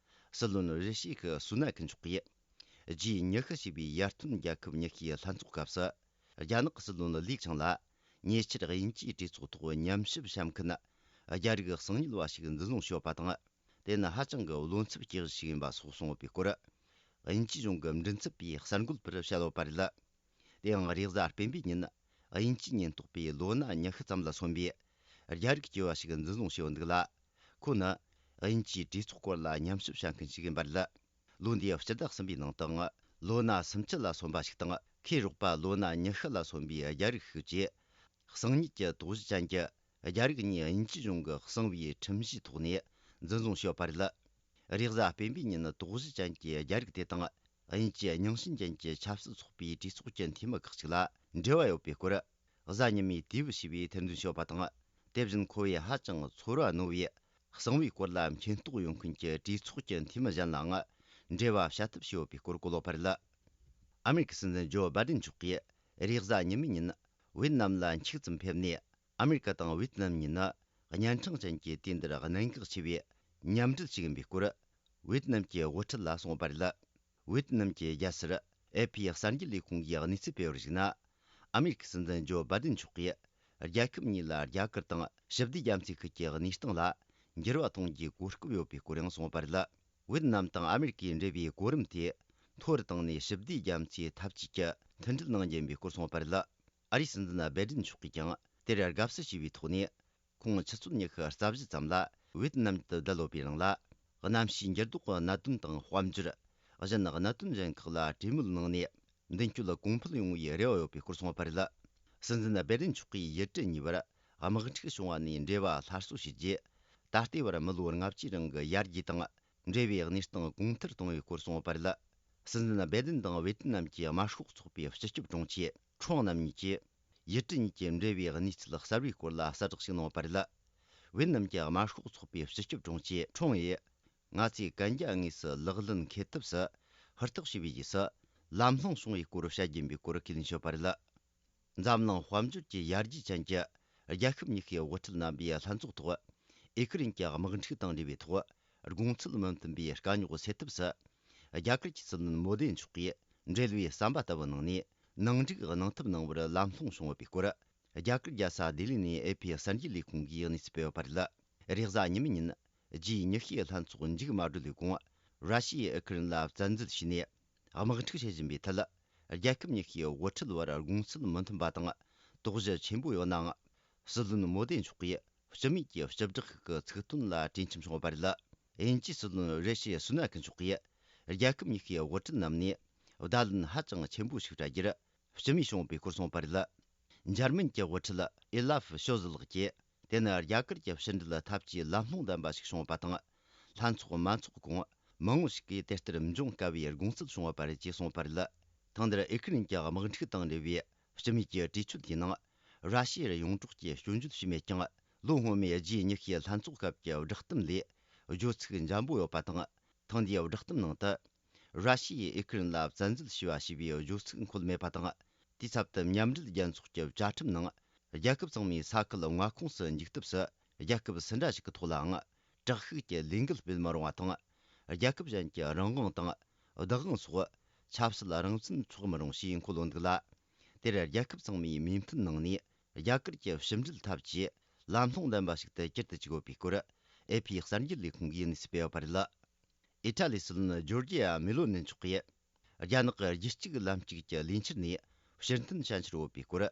སྲིད་བློན་རི་ཤི་ཁི་སུ་ནག་གིས་མཆོག་གིས་ཇི་ཉི་ཤུ་ཞེས་པའི་ཡར་ཐོན་རྒྱལ་ཁབ་ཉི་ཤུའི་ལྷན་ཚོགས་སྐབས་སུ། རྒྱ་ནག་གི་སྲིད་བློན་ལི་ཆང་ལ་ཉེ་ཆར་དབྱིན་ཇིའི་གྲོས་ཚོགས་ཐོག་ཉམས་ཞིབ་བྱ་མཁན་ རྒྱ་རིགས་གསང་ཉུལ་བ་ཞིག་འཛིན་བཟུང་བྱས་ཡོད་པ་དང་། དེ་ནི་ཧ་ཅང་གི་བློ་འཚབ་སྐྱེ་གཞི་ཞིག་ཡིན་པ་སོགས་གསུངས་ཡོད་པའི་སྐོར། དབྱིན་ཇིའི་གཞུང་གི་མགྲིན་ཚབ་པས་གསར་འགོད་པར་བཤད་ཡོད་པ་རེད། དེ་ཡང་རེས་གཟའ་སྤེན་པའི་ཉིན། དབྱིན་ཇིའི་ཉེན་རྟོག་པས་ལོ་ན་ཉི་ཤུ་ཙམ་ལ་སོན་པའི་རྒྱ་རིགས་སྐྱེས་པ་ཞིག་འཛིན་བཟུང་བྱས་ཡོད་འདུག་ལ། ཁོ་ནི་དབྱིན་ཇིའི་གྲོས་ཚོགས་སྐོར་ལ་ཉམས་ཞིབ་བྱ་མཁན་ཞིག་ཡིན་པ་རེད། ལོ་འདིའི་སྤྱི་ཟླ་གསུམ་པའི་ནང་དུའང་ལོ་ན་སུམ་ཅུ་ལ་སོན་པ་ཞིག་དང་། ཁོའི་རོགས་པ་ལོ་ན་ཉི་ཤུ་ལ་སོན་པའི་རྒྱ་རིགས་ཤིག་བཅས། གསང་ཉུལ་གྱི་དོགས་གཞི་ཅན་གྱི་རྒྱ་རིགས་གཉིས་དབྱིན་ཇིའི་གཞུང་གི་གསང་བའི་ཁྲིམས་གཞིའི་ཐོག་ནས་འཛིན་བཟུང་བྱས་ཡོད་པ་རེད། རེས་གཟའ་སྤེན་པའི་ཉིན་དོགས་གཞི་ཅན་གྱི་རྒྱ་རིགས་དེ་དང་། དབྱིན་ཇིའི་རྙིང་ཞེན་ཅན་གྱི་ཆབ་སྲིད་ཚོགས་པའི་གྲོས་ཚོགས་ཀྱི་འཐུས་མི་ཁག་ཅིག་ལ་འབྲེལ་བ་ཡོད་པའི་སྐོར། གཟའ་ཉི་མའི་དུས་བབ་ཞེས་པས་ཐེར་འདོན་བྱས་ཡོད་པ་དང་། དེ་བཞིན་ཁོ་བོས་ཧ་ཅང་ཚོར་བ་རྣོ་བའི་གསང་བའི་སྐོར་ལ་མཁྱེན་རྟོགས་ཡོད་མཁན་གྱི་གྲོས་ཚོགས་ཀྱི་འཐུས་མི་གཞན་ལའང་འབྲེལ་བ་བྱ་ཐབས་བྱས་ཡོད་པའི་སྐོར་བཀོད་ཡོད་པ་རེད། ཨ་མེ་རི་ཁའི་སྲིད་འཛིན་ཇོ་བྷའི་ཌེན་མཆོག་གིས་རེས་གཟའ་ཉི་མའི་ཉིན་ཝེ་ཏི་ནམ་ལ་འཁྱུག་ཙམ་ཕེབས་ནས། ཨ་མེ་རི་ཀ་དང་ཝེ་ཏི་ནམ་གཉིས་ནི་གཉན་འཕྲང་ཅན་གྱི་དུས་འདིར་གནད་འགག་ཆེ་བའི་མཉམ་འབྲེལ་ཞིག་ཡིན་པའི་སྐོར། ཝེ་ཏི་ནམ་གྱི་དབུ་ཁྲིད་ལ་གསུངས་པ་རེད། ཝེ་ཏི་ནམ་གྱི་རྒྱལ་སར་ཨེ་ཕི་གསར་འགྱུར་ལས་ཁུངས་ཀྱིས་གནས་ཚུལ་སྤེལ་བར་གཞིགས་ན། ཨ་མེ་རི་ཀའི་སྲིད་འཛིན་ཇོ་བྷའི་ཏིན་མཆོག་གིས་རྒྱལ་ཁབ་གཉིས་ལ་རྒྱ་གར་དང་ཞི་བདེ་རྒྱ་མཚོའི་ཁུལ་གྱི་གནས་སྟངས་ལ་འགྱུར་བ་གཏོང་རྒྱུའི་གོ་སྐབས་ཡོད་པའི་སྐོར་ཡང་གསུངས་པ་རེད། ཝེ་ཏི་ནམ་དང་ཨ་མེ་རི་ཀའི་འབྲེལ་བའི་གོ་རིམ་དེ་མཐོ་རུ་བཏང་ནས་ཞི་བདེ་རྒྱ་མཚོའི་འཐབ་ཇུས་ཀྱི་མཐུན་སྒྲིལ་གནང་རྒྱུ་ཡིན་པའི་སྐོར་གསུངས་པ་རེད། ཨ་རིའི་སྲིད་འཛིན་བྷའི་ཏིན་མཆོག་གིས་ཀྱང་དེར་དགའ་བསུ་ཞུས་པའི་ཐོག་ནས། ཁོང་ཆུ་ཚོད་ཉི་ཤུ་རྩ་བཞི་ཙམ་ལ་ཝེ་ཏི་ནམ་དུ་བསྡད་ཡོད་པའི་རིང་ལ། གནམ་གཤིས་འགྱུར་ལྡོག་གི་གནད་དོན་དང་དཔལ་འབྱོར། གཞན་གནད་དོན་གཞན་ཁག་ལ་གྲོས་མོལ་གནང་ནས། མདུན་སྐྱོད་གོང་འཕེལ་ཡོང་བའི་རེ་བ་ཡོད་པའི་སྐོར་གསུངས་པ་རེད། སྲིད་འཛིན་བྷའི་ཏིན་མཆོག་གིས་ཡུལ་གྲུ་གཉིས་བར་དམག་འཁྲུག་བྱུང་བ་ནས་འབྲེལ་བ་སླར་གསོ་བྱས་རྗེས། ད་ལྟའི་བར་མི་ལོ་ལྔ་བཅུའི་རིང་གི་ཡར་རྒྱས་དང་། འབྲེལ་བའི་གནས་སྟངས་གོང་མཐོར་གཏོང་བའི་སྐོར་གསུངས་པ་རེད། སྲིད་འཛིན་བྷའི་ཏིན་དང་ཝེ་ཏི་ནམ་གྱི་དམར་ཤོག་ཚོགས་པའི་སྤྱི་ཁྱབ་དྲུང་ཆེ་ཁྲོང་རྣམ་གཉིས་ཀྱིས། ཡུལ་གྲུ་གཉིས་ཀྱི་འབྲེལ་བའི་གནས་ཚུལ་གསར་བའི་སྐོར་ལ་གསལ་བསྒྲགས་ཤིག་གནང་བ་རེད། ཝེ་ཏི་ནམ་གྱི་དམར་ཤོག་ཚོགས་པའི་སྤྱི་ཁྱབ་དྲུང་ཆེ་ཁྲོང་ཡིས། ང་ཚོས་གན་རྒྱ་དངོས་སུ་ལག་ལེན་འཁེལ་ཐབས་སུ་ཧུར་ཐག་བྱས་པའི་རྗེས་སུ། ལམ་ལྷོང་བྱུང་བའི་སྐོར་བཤད་རྒྱུ་ཡིན་པའི་སྐོར་ཁས་ལེན་བྱས་པ་རེད། འཛམ་གླིང་དཔལ་འབྱོར་གྱི་ཡར་རྒྱས་ཅན་གྱི་རྒྱལ་ཁབ་གཉིས་ཀའི་དབུ་ཁྲིད་རྣམ་པའི་ལྷན་ཚོགས་ཐོག་ཨི་ཁི་རན་གྱི་དམག་འཁྲུག་དང་འབྲེལ་བའི་ཐོག་དགོངས་ཚུལ་མི་མཐུན་པའི་དཀའ་རྙོག་སེལ་ཐབས་སུ། རྒྱ་གར་གྱི་སྲིད་བློན་མོ་དེ་མཆོག་གིས་འབྲེལ་བའི་ཟམ་པ་ལྟ་བུ་གནང་ནས། ནང་འགྲིག་གནང་ཐབས་གནང་བར་ལམ་ལྷོང་བྱུང་ཡོད་པའི་སྐོར། རྒྱ་གར་རྒྱལ་ས་ལྡི་ལི་ནས་ཨེ་ཕི་གསར་འགྱུར་ལས་ཁུངས་ཀྱིས་གནས་ཚུལ་སྤེལ་ཡོད་པ་རེད། རེས་གཟའ་ཉི་མའི་ཉིན། ཇི་ཉི་ཤུའི་ལྷན་ཚོགས་མཇུག་མ་སྒྲིལ་བའི་གོང་། ར་ཤི་ཡས་ཨུ་ཁུ་རན་ལ་བཙན་འཛུལ་བྱས་ནས། དམག་འཁྲུག་བྱེད་བཞིན་པའི་ཐད། རྒྱལ་ཁབ་གཉིས་ཀའི་དབུ་ཁྲིད་བར་དགོངས་ཚུལ་མི་མཐུན་པ་དང་། དོགས་གཞི་ཆེན་པོ་ཡོད་ནའང་། སྲིད་བློན་མོ་དེ་མཆོག་གིས་སྤྱི་མོས་ཀྱི་སྤྱི་བསྒྲགས་ཤིག་གི་ཚིག་དོན་ལ་གྲོས་འཆམ་བྱུང་བ་རེད། དབྱིན་ཇིའི་སྲིད་བློན་རེ་ཤི་སུ་ན་ཁི་མཆོག་གིས། རྒྱལ་ཁབ་གཉིས་ཀའི་དབུ་ཁྲིད་རྣམས་ནས། བརྡ་ལན་ཧ་ཅང་ཆེན་པོ་ཞིག་སྤྲད་རྒྱུར། སྤྱི་མོས་བྱུང་བའི་སྐོར་གསུངས་པ་རེད། འཇར་མན་གྱི་དབུ་ཁྲིད་ཨི་ལབ་ཤོ་ཛི་ལགས་ཀྱིས། དེ་ནི་རྒྱ་གར་གྱི་ཕྱི་འབྲེལ་འཐབ་ཇུས་ལམ་ལྷོང་ལྡན་པ་ཞིག་བྱུང་བ་དང་། ལྷན་ཚོགས་མ་འཚོགས་གོང་མང་བོ་ཞིག་གིས་དེ་ལྟར་འབྱུང་དཀའ་བའི་དགོངས་ཚུལ་བྱུང་བ་རེད་ཅེས་གསུངས་པ་རེད། ཐེངས་འདིར་ཨི་ཁི་རན་གྱི་དམག་འཁྲུག་དང་འབྲེལ་བའི་སྤྱི་མོས་ཀྱི་གྲོས་ཆོད་དེའི་ནང་། ར་ཤི་ཡར་ཡོངས་གྲོགས་ཀྱི་སྐྱོན་བརྗོད་བྱས་མེད་ཀྱང་། ལོ་སྔོན་མའི་ཇི་ཉི་ཤུའི་ལྷན་ཚོགས་སྐབས་ཀྱི་བསྒྲགས་གཏམ་ལས་བརྗོད་ཚིག་འཇམ་པོ་ཡོད་པ་དང་། ཐེངས་འདིའི་བསྒྲགས་གཏམ་ནང་དུ། ར་ཤི་ཡས་ཨི་ཁི་རན་ལ་བཙན་འཛུལ་བྱས་པ་ཞེས་པའི་བརྗོད་ཚིག་འཁོད་མེད་པ་དང་། དེའི་ཚབ་ཏུ་མཉམ་འབྲེལ་རྒྱལ་ཚོགས་ཀྱི་བཅའ་ཁྲིམས་ནང་། རྒྱལ་ཁབ་ཚང་མས་ས་ཁུལ་མངའ་ཁོངས་སུ་འཇུག་ཐབས་སུ། རྒྱལ་ཁབ་སུ་འདྲ་ཞིག་གི་ཐོག་ལའང་། དྲག་ཤུགས་ཀྱི་ལས་འགུལ་སྤེལ་མི་རུང་བ་དང་། རྒྱལ་ཁབ་གཞན་གྱི་རང་དབང་དང་། བདག་དབང་སོགས། ཆབ་སྲིད་རང་བཙན་འཕྲོག་མི་རུང་ཞེས་འཁོད་ཡོད་འདུག་ལ། དེར་རྒྱལ་ཁབ་ཚང་མས་མོས་མཐུན་གནང་ནས། རྒྱ་གར་གྱི་ཕྱི་འབྲེལ་འཐབ་ཇུས་ལམ་ལྷོང་ལྡན་པ་ཞིག་ཏུ་གྱུར་དུ་བཅུག་ཡོད་པའི་སྐོར། ཨེ་ཕི་གསར་འགྱུར་ལས་ཁུངས་ཀྱིས་གནས་ཚུལ་སྤེལ་ཡོད་པ་རེད། ཨི་ཊ་ལིའི་སྲིད་བློན་ཇོར་ཇི་ཡ་མེ་ལོ་ནི་མཆོག་གིས། རྒྱ་ནག་གི་རྒྱུད་གཅིག་ལམ་གཅིག་གི་ལས་འཆར་ནས་ཕྱིར་འཐེན་བྱ་འཆར་ཡོད་པའི་སྐོར།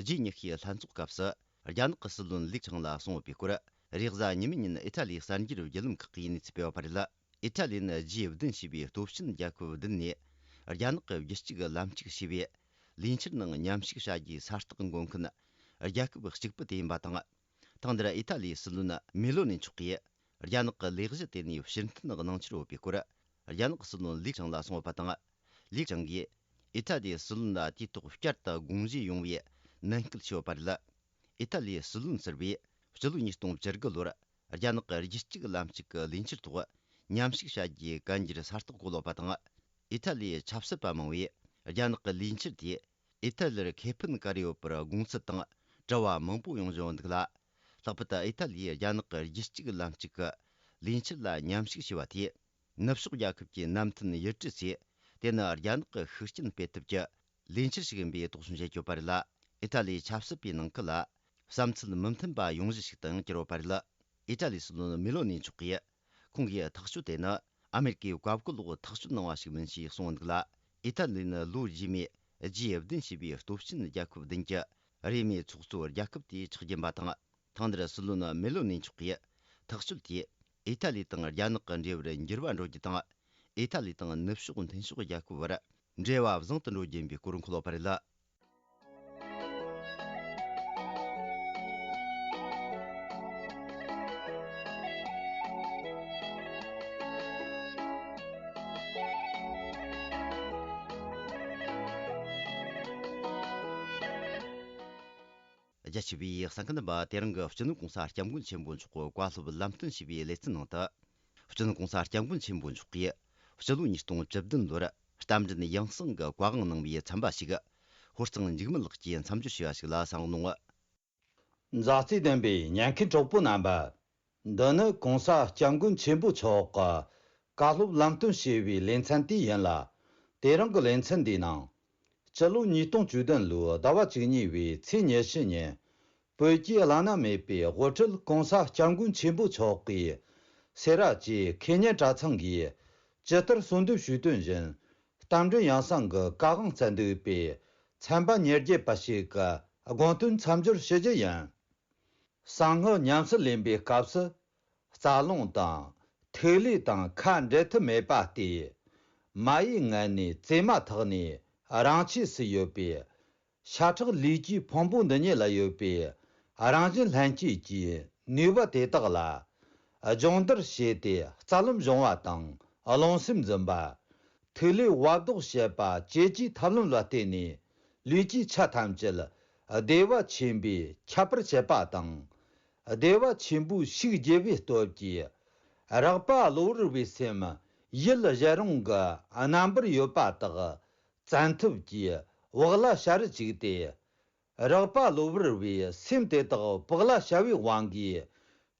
ཇི་ཉི་ཤུའི་ལྷན་ཚོགས་སྐབས་སུ། རྒྱ་ནག་གི་སྲིད་བློན་ལིག་ཆང་ལ་གསུངས་ཡོད་པའི་སྐོར། རེས་གཟའ་ཉི་མའི་ཉིན་ཨི་ཊ་ལིའི་གསར་འགྱུར་བརྒྱུད་ལམ་ཁག་གིས་གནས་ཚུལ་སྤེལ་བ་རེད། ཨི་ཊ་ལིས་ནི་ཇི་བདུན་ཞེས་པའི་སྟོབས་ཆེན་རྒྱལ་ཁབ་བདུན་ནས། རྒྱ་ནག་གི་རྒྱུད་གཅིག་ལམ་གཅིག་ཞེས་པའི་ལས་འཆར་ནང་མཉམ་ཞུགས་བྱ་རྒྱུའི་ས་རྟགས་འགོད་མཁན་རྒྱལ་ཁབ་གཅིག་པུ་དེ་ཡིན་པ་དང་། ཐེངས་འདིར་ཨི་ཊ་ལིའི་སྲིད་བློན་མེ་ལོ་ནི་མཆོག་གིས། རྒྱ་ནག་གི་ལས་གཞི་དེ་ནས་ཕྱིར་འཐེན་གནང་འཆར་ཡོད་པའི་སྐོར། རྒྱ་ནག་གི་སྲིད་བློན་ལིག་ཆང་ལ་གསུངས་ཡོད་པ་དང་། ལིག་ཆང་གིས། ཨི་ཊ་ལིའི་སྲིད་བློན་ལ་དུས་ཐོག་བསྐྱར་དུ་དགོངས་བཞེས་ཡོང་བའི་ནན་སྐུལ་བྱས་ཡོད་པ་རེད། ཨི་ཊ་ལིའི་སྲིད་བློན་ཟུར་པས་སྤྱི་ལོ་ཉིས་སྟོང་བཅུ་དགུ་ལོར། རྒྱ་ནག་གི་རྒྱུད་གཅིག་ལམ་གཅིག་གི་ལས་འཆར་ཐོག་མཉམ་ཞུགས་བྱ་རྒྱུའི་གན་རྒྱར་ས་རྟགས་བཀོད་ཡོད་པ་དང་། ཨི་ཊ་ལིའི་ཆབ་སྲིད་པ་མང་བོས། རྒྱ་ནག་གི་ལས་འཆར་དེས། ཨི་ཊ་ལིར་ཁེ་ཕན་ག་རེ་ཡོད་པར་དགོངས་ཚུལ་དང་། དྲི་བ་མང་པོ་ཡོང་བཞིན་འདུག་ལ། ལྷག་པར་དུ་ཨི་ཊ་ལིས་རྒྱ་ནག་གི་རྒྱུད་གཅིག་ལམ་གཅིག་གི་ལས་འཆར་ལ་མཉམ་ཞུགས་བྱས་པ་དེས། ནུབ་ཕྱོགས་རྒྱལ་ཁབ་ཀྱི་མནའ་མཐུན་ཡུལ་གྲུ་ཚོས། དེ་ནི་རྒྱ་ནག་གི་ཤུགས་རྐྱེན་སྤེལ་ཐབས་ཀྱི་ལས་འཆར་ཞིག་ཡིན་པའི་དོགས་ཟོན་བྱེད་ཀྱི་ཡོད་པ་རེད་ལ། ཨི་ཊ་ལིའི་ཆབ་སྲིད་པའི་ནང་ཁུལ་ལ། བསམ་ཚུལ་མི་མཐུན་པ་ཡོང་གཞི་ཞིག་ཏུ་ཡང་གྱུར་ཡོད་པ་རེད། ཨི་ཏྲ་ལིའི་སྲིད་བློན་མེ་ལོ་ནི་མཆོག་གིས། ཁོང་གིས་ཐག་གཅོད་དེ་ནི་ཨ་མེ་རི་ཀས་བཀའ་བཀོད་འོག་ཐག་གཅོད་གནང་བ་ཞིག་མིན་ཞེས་གསུངས་འདུག་ལ། ཨི་ཏཱ་ལི་ནི་ལོ་རྗེས་མའི་རྗེས་བདུན་ཞེས་པའི་སྟོབས་ཆེན་རྒྱལ་ཁབ་བདུན་གྱི་རེས་མོས་ཚོགས་གཙོ་རྒྱལ་ཁབ་དེའི་ཆགས་རྒྱུ་ཡིན་པ་དང་། ཐེངས་འདིར་སྲིད་བློན་མེ་ལོ་ནི་མཆོག་གིས་ཐག་གཅོད་དེས་ཨི་ཏཱ་ལི་དང་རྒྱ་ནག་གི་འབྲེལ་བར་འགྱུར་བ་འགྲོ་རྒྱུ་དང་། ཨི་ཏཱ་ལི་དང་ནུབ་ཕྱོགས་མཐུན་ཕྱོགས་རྒྱལ་ཁབ་བར་འབྲེལ་བ་བཟང་དུ་འགྲོ་རྒྱུ་ཡིན་པའི་སྐོར་འཁོད་ཡོད་པ་རེད། རྒྱ་ཆེ་བའི་གསན་མཁན་རྣམ་པ། དེ་རིང་གི་སྤྱི་ནོར་གོང་ས་སྐྱབས་མགོན་ཆེན་པོ་མཆོག་གི་བཀའ་སློབ་ལམ་སྟོན་ཞེས་པའི་ལེ་ཚན་ནང་དུ། སྤྱི་ནོར་གོང་ས་སྐྱབས་མགོན་ཆེན་པོ་མཆོག་གིས་སྤྱི་ལོ་ཉིས་སྟོང་བཅུ་བདུན་ལོར་རྟ་མགྲིན་ཡང་གསང་གི་བཀའ་དབང་གནང་བའི་ཚན་པ་ཞིག་ཧོར་གཙང་འཇིགས་མེད་ལགས་ཀྱིས་མཚམས་སྦྱོར་བྱས་པ་ཞིག་ལ་གསན་རོགས་གནང་། མཛའ་བརྩེ་ལྡན་པའི་ཉན་མཁན་གྲོགས་པོ་རྣམ་པ། འདི་ནི་གོང་ས་སྐྱབས་མགོན་ཆེན་པོ་མཆོག་གི་བཀའ་སློབ་ལམ་སྟོན་ཞེས་པའི་ལེ་ཚན་དེ་ཡིན་ལ། དེ་རིང་གི་ལེ་ཚན་འདིའི་ནང་། སྤྱི་ལོ་ཉིས་སྟོང་བཅུ་བདུན་ལོའི་ཟླ་བ་བཅུ་གཉིས་པའི་ཚེས་ཉི་ཤུ་ཉིན། བོད་ཀྱི་བླ་ན་མེད་པའི་དབུ་ཁྲིད་གོང་ས་སྐྱབས་མགོན་ཆེན་པོ་མཆོག་གིས། སེ་ར་བྱེས་ཁེ་ཉན་གྲྭ་ཚང་གིས་ཇི་ལྟར་གསོལ་འདེབས་ཞུས་དོན་བཞིན། རྟ་མགྲིན་ཡང་གསང་གི་བཀའ་དབང་བསྩལ་འདུག་པའི་ཚན་པ་ཉེར་བརྒྱད་པ་ཞིག་གི་དགོངས་དོན་མཚམས་སྦྱོར་ཞུ་རྒྱུ་ཡིན། གསང་སྔགས་ཉམས་སུ་ལེན་པའི་སྐབས་སུ། རྩ་རླུང་དང་ཐིག་ལེ་དང་ཁ་འབྲལ་ཐབས་མེད་པ་སྟེ། མ་ཡི་མངལ་ནས་བཙས་མ་ཐག་ནས་རང་ཆས་སུ་ཡོད་པའི་ཤ་ཁྲག་ལུས་ཀྱི་ཕུང་པོ་འདི་ཉིད་ལ་ཡོད་པའི་རང་བཞིན་ལྷན་སྐྱེས་ཀྱི་ནུས་པ་དེ་དག་ལ་སྦྱོང་བརྡར་བྱས་ཏེ། རྩ་ལམ་སྦྱོང་བ་དང་རླུང་སེམས་འཛིན་པ། ཐིག་ལེ་བབ་ལྡོག་བྱེད་པ་བཅས་ཀྱི་ཐབས་ལམ་ལ་བརྟེན་ནས། ལུས་ཀྱི་ཆ་ཐམས་ཅད་བདེ་བ་ཆེན་པོས་ཁྱབ་པར་བྱེད་པ་དང་། བདེ་བ་ཆེན་པོའི་ཤུགས་རྒྱས་པའི་སྟོབས་ཀྱིས། རེག་པ་གློ་བུར་བའི་སེམས་ཡུལ་གཞན་རུང་གི་རྣམ་པར་ཡོད་པ་དག་བཙན་ཐབས་ཀྱིས་བག་ལ་ཞ་རུ་བཅུག་སྟེ། རེག་པ་གློ་བུར་བའི་སེམས་དེ་དག་བག་ལ་ཞ་བའི་དབང་གིས།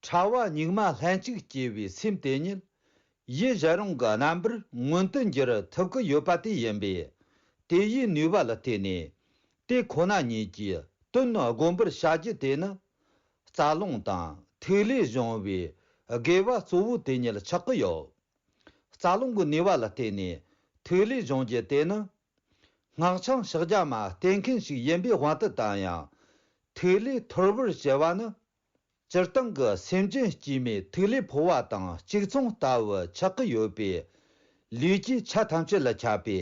ཕྲ་བ་སྙིགས་མ་ལྷན་ཅིག་སྐྱེས་པའི་སེམས་དེ་ཉིད། ཡུལ་གཞན་རུང་གི་རྣམ་པར་མངོན་དུ་འགྱུར་ཐུབ་ཀྱི་ཡོད་པ་དེ་ཡིན་པས། དེ་ཡི་ནུས་པ་ལ་བརྟེན་ནས། དེ་ཁོ་ན་ཉིད་ཀྱི་དོན་བསྒོམ་པར་བྱ་རྒྱུ་དེ་ནི། རྩ་རླུང་དང་ཐིག་ལེ་སྦྱོང་བའི་དགེ་བ་གཙོ་བོ་དེ་ཉིད་ཆགས་ཀྱི་ཡོད། རྩ་རླུང་གི་ནུས་པ་ལ་བརྟེན་ནས་ཐིག་ལེ་སྦྱོང་རྒྱུ་དེ་ནི། སྔགས་འཆང་ཕྱག་རྒྱ་མ་བསྟེན་མཁན་ཞིག་ཡིན་པའི་དབང་དུ་བཏང་ཡང་། ཐིག་ལེ་ཐོར་བུར་བྱེད་པ་ནི། སྤྱིར་བཏང་གི་སེམས་ཅན་སྐྱེ་མེད་ཐིག་ལེ་ཕོ་བ་དང་གཅིག་མཚུངས་ལྟ་བུ་ཆགས་ཀྱི་ཡོད་པས། ལུས་ཀྱི་ཆ་ཐམས་ཅད་ལ་ཁྱབ་པའི་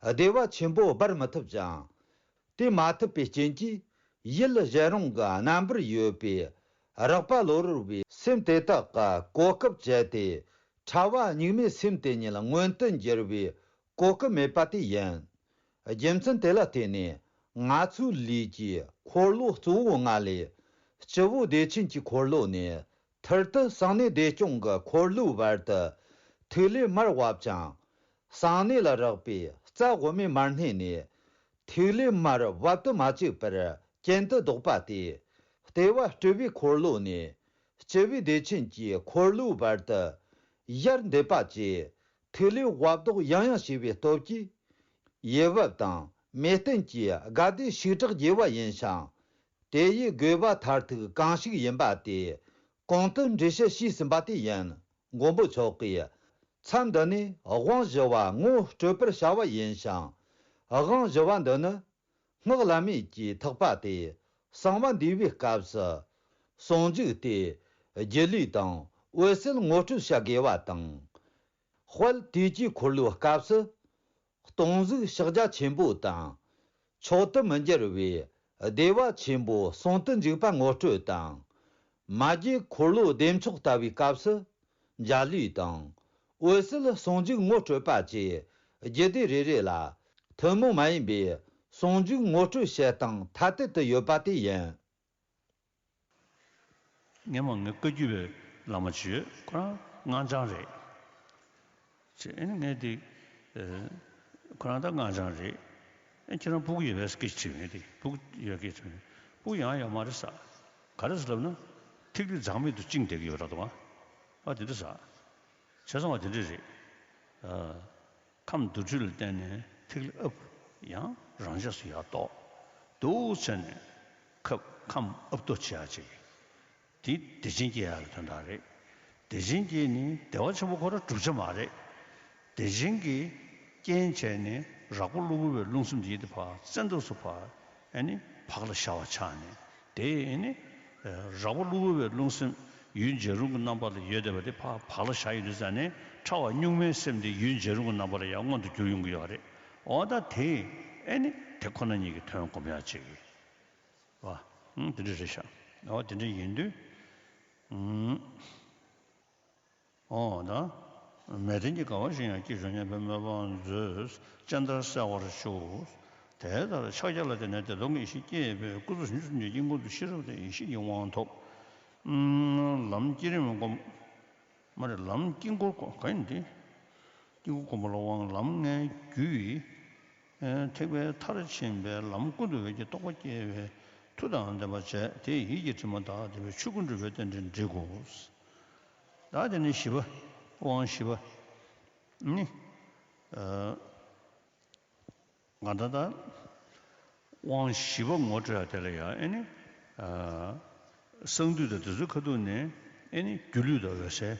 བདེ་བ་ཆེན་པོ་སྦར་མི་ཐུབ་ཅིང་། དེ་མ་ཐུབ་པའི་རྐྱེན་གྱིས། ཡུལ་གཞན་རུང་གི་རྣམ་པར་ཡོད་པའི་རེག་པ་གློ་བུར་བའི་སེམས་དེ་དག་གི་གོ་སྐབས་བཅད་དེ། ཕྲ་བ་སྙིགས་མའི་སེམས་དེ་ཉིད་མངོན་དུ་འགྱུར་བའི་གོ་སྐབས་མེད་པ་དེ་ཡིན། རྒྱུ་མཚན་དེ་ལ་བརྟེན་ནས། ང་ཚོའི་ལུས་ཀྱི་འཁོར་ལོ་གཙོ་བོ་ལྔ་ལས། སྤྱི་བོ་བདེ་ཆེན་གྱི་འཁོར་ལོ་ནས། ཐུར་དུ་གསང་གནས་བདེ་སྐྱོང་གི་འཁོར་ལོའི་བར་དུ་ཐིག་ལེ་མར་བབ་ཅིང་། གསང་གནས་ལ་རེག་པའི་རྩ་དབུ་མའི་མར་སྣེ་ནས། ཐིག་ལེ་མར་བབ་ཏུ་མ་བཅུག་པར་གྱེན་དུ་ལྡོག་པ་སྟེ། ལྟེ་བ་སྤྲུལ་པའི་འཁོར་ལོ་ནས་སྤྱི་བོའི་བདེ་ཆེན་གྱི་འཁོར་ལོའི་བར་དུ་ཡར་འདེད་པ་བཅས། ཐིག་ལེ་བབ་ལྡོག་ཡང་ཡང་བྱས་པའི་སྟོབས་ཀྱིས། ཡུལ་བབ་དང་མེ་སྟེན་གྱི་དགའ་བདེ་ཞིག་དྲག་རྒྱས་པ་ཡིན་ཞིང་། དེ་ཡི་དགོས་པ་མཐར་ཐུག་གང་ཞིག་ཡིན་པ་དེ་གོང་དུ་འགྲེལ་བཤད་ཞུས་ཟིན་པ་དེ་ཡིན། མགོན་པོ་མཆོག་གིས་མཚམས་འདི་ནས་དབང་བཞི་བ་ངོ་སྤྲོད་པར་བྱ་བ་ཡིན་ཞིང་། དབང་བཞི་བ་འདི་ནི་སྔགས་བླ་མེད་ཀྱི་ཐེག་པ་སྟེ། གསང་བ་འདུས་པའི་སྐབས་སུ་ཟུང་འཇུག་སྟེ། སྒྱིད་ལུས་དང་འོད་གསལ་ངོ་སྤྲོད་བྱ་དགོས་པ་དང་། དཔལ་དུས་ཀྱི་འཁོར་ལོའི་སྐབས་སུ། སྟོང་གཟུགས་ཕྱག་རྒྱ་ཆེན་པོ་དང་། མཆོག་ཏུ་མི་འགྱུར་བའི་བདེ་བ་ཆེན་པོ་ཟུང་དུ་འཇུག་པ་ངོ་སྤྲོད་དང་། མ་རྒྱུད་འཁོར་ལོ་བདེ་མཆོག་ལྟ་བུའི་སྐབས་སུ། འཇའ་ལུས་དང་། འོད་གསལ་ཟུང་འཇུག་ངོ་སྤྲོད་པ་བཅས་རྒྱུད་སྡེ་རེ་རེ་ལ་ཐུན་མོང་མ་ཡིན་པའི་ཟུང་འཇུག་ངོ་སྤྲོད་བྱེད་སྟངས་ཐ་དད་དུ་ཡོད་པ་དེ་ཡིན། སྔོན་མ་ངའི་བཀའ་བརྒྱུད་པའི་བླ་མ་ཅིག་ཡོད། ཁོ་རང་སྔགས་འཆང་རེད། ཅེས་ཨེ་ནི་ངས་དེ། ཨེ། ཁོ་རང་ད་སྔགས་འཆང་རེད། ཨེ་ཁྱེད་རང་ཕྲུ་གུ་ཡོད་པས་སྐད་ཆ་དྲིས་ངས་དེ་ཕྲུ་གུ་ཡོད་སྐད་ཆ་དྲིས་ངས་ཕྲུ་གུ་ཡང་ཡོད་མ་རེད་ཟེར། ག་རེ་ཟེར་ལབ་ན། ཐིག་ལེ་འཛག་མེད་དུ་བཅིངས་བསྡད་ཀྱི་ཡོད་རེད་དོ། ཨ་དེ་འདྲ་ཟེར། བྱས་ཙང་བ་དེ་འདྲ་རེད། ཨ། ཁམས་དུར་ཁྲོད་ལ་བརྟེན་ནས་ཐིག་ལེ་ཨབ། ཡང་རང་ཆས་སུ་ཡར་ལྡོག་འདུག་བྱས་ནས་ཁབ་ཁམས་ཨབ་ཏོ་བྱེད་ཡ་ཅིག་དེ་བདེ་ཆེན་སྐྱེ་ཡག་གི་དོན་དག་རེད། བདེ་ཆེན་སྐྱེས་ནས་བདེ་བ་ཆེན་པོ་ཁོ་རང་གྲུབ་ཆ་མ་རེད། བདེ་ཆེན་གྱི་རྐྱེན་བྱས་ནས་རགས་པ་གློ་བུར་བའི་རླུང་སེམས་དེ་ཡིད་དེ་ཕར་བཙན་ཐབས་སུ་ཕར་ཨ་ནི་བག་ལ་ཞ་བ་ཆགས་ནས། དེ་ཨ་ནི་རགས་པ་གློ་བུར་བའི་རླུང་སེམས་ཡུལ་འཇའ་རིསམོ་གི་རྣམ་པ་ལ་ཡོད་བསྡད་པ་དེ་ཕར་བག་ལ་ཞ་ཡོང་དུས་ཙ་ནས་ཕྲ་བ་གཉུག་མའི་སེམས་དེ་ཡུལ་འཇའ་རིསམོ་གི་རྣམ་པ་ལ་ཡང་མངོན་དུ་གྱུར་ཡོང་གི་ཡོད་རེད། འོ་ད་དེ་ཨ་ནི་དེ་ཁོ་ན་ཉིད་ཀྱི་དོན་སྒོམ་ཡག་ཅིག་རེད་བ། ཨང་། དེ་འདྲ་རེད་ཤག་འོ་དེ་འདྲ་ཡིན་དུས། ཨང་། འོ་ད། མལ་སྟན་གྱི་དགའ་བ་བཞིན་ཡང་སྐྱེས་བྱུང་སྙམ་པའི་སྨོན་པ་མཛོད། སྤྱན་ལྟར་གསལ་བར་ཤོག་དེ་ལྟར་ཕྱག་རྒྱ་ལ་བརྟེན་ནས་བདེ་སྟོང་གི་ཡེ་ཤེས་སྐྱེས་པས་སྐུ་ཚེ་ཕྱོགས་བཅུ་གསུམ་གྱི་དཀྱིལ་འཁོར་དུ་ཤེས་རབ་དང་ཡེ་ཤེས་ཀྱི་དབང་ཐོབ། ལམ་བསྐྱེད་རིམ་སྒོམ། མ་རེད། ལམ་དཀྱིལ་འཁོར་སྒོམ། ག་ཡིན་དེ། དཀྱིལ་འཁོར་སྒོམ་པ་ལ་དབང་ལམ་ལྔའི་རྒྱུ་ཡི། ཐེག་པའི་མཐར་ཕྱིན་པའི་ལམ་ཀུན་ཏུ་འོད་ཀྱི་རྟོགས་པ་སྐྱེ་བའི་མཐུ་དང་ལྡན་པ་བྱས། དེ་ཡིད་ཀྱི་དྲི་མ་དག་བདེ་བའི་ཆོས་སྐུ་འགྲུབ་པའི་རྟེན་འབྲེལ་འགྲིག་གོ། ད་དེ་ནི་བཞི་པ། དབང་བཞི་པ་ནི། ང་ད་ལྟ་དབང་བཞི་པ་ངོ་སྤྲོད་ཡ་དེ་ལ་ཡང་ཨེ་ནི། གསང་འདུས་དང་དེ་ཚོའི་ཁ་ཐུག་ནས་ཨེ་ནི་སྒྱུ་ལུས་དང་འོད་གསལ།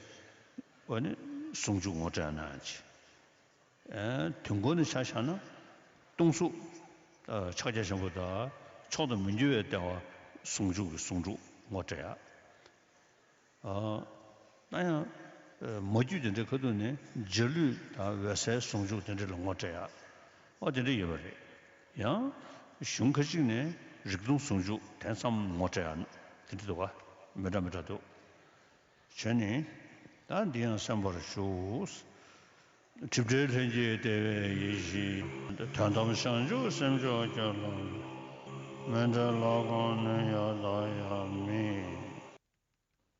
ཨེ་ནི་ཟུང་འཇུག་ངོ་སྤྲོད་ཡ་གནང་ཡ་ཅིག་དོན་གོ་ནས་ཆ་བཞག་ན། སྟོང་གཟུགས་ཕྱག་རྒྱ་ཆེན་པོ་དང་མཆོག་ཏུ་མི་འགྱུར་བའི་ལྟེ་བ་ཟུང་འཇུག་གི་ཟུང་འཇུག་ངོ་སྤྲོད་ཡ། ཨ། ད་ཡང་། མ་རྒྱུད་དེ་འདྲའི་ཁ་ཐུག་ནས་འཇའ་ལུས་དང་འོད་གསལ་ཟུང་འཇུག་དེ་འདྲ་ལ་ངོ་སྤྲད་ཡ། ཨོ་དེ་འདྲ་ཡོད་པ་རེད། ཡང་། གཞུང་ཁ་ཅིག་ནས་རིག་སྟོང་ཟུང་འཇུག་དེ་ཙམ་ངོ་སྤྲད་ཡ་དེ་འདྲ་འདུག་ག་མི་འདྲ་མི་འདྲ་འདུག་བྱས་ནས། ད་འདི་ཡང་གསན་པར་ཞུ། སྒྲིབ་བྲལ་ལྷན་སྐྱེས་བདེ་བའི་ཡེ་ཤེས། དོན་དམ་བྱང་ཆུབ་སེམས་མཆོག་སྐྱོབ་ལ། མི་འབྲལ་ལོག་གོམས་ནི་ཡང་དག་ཡང་མེད།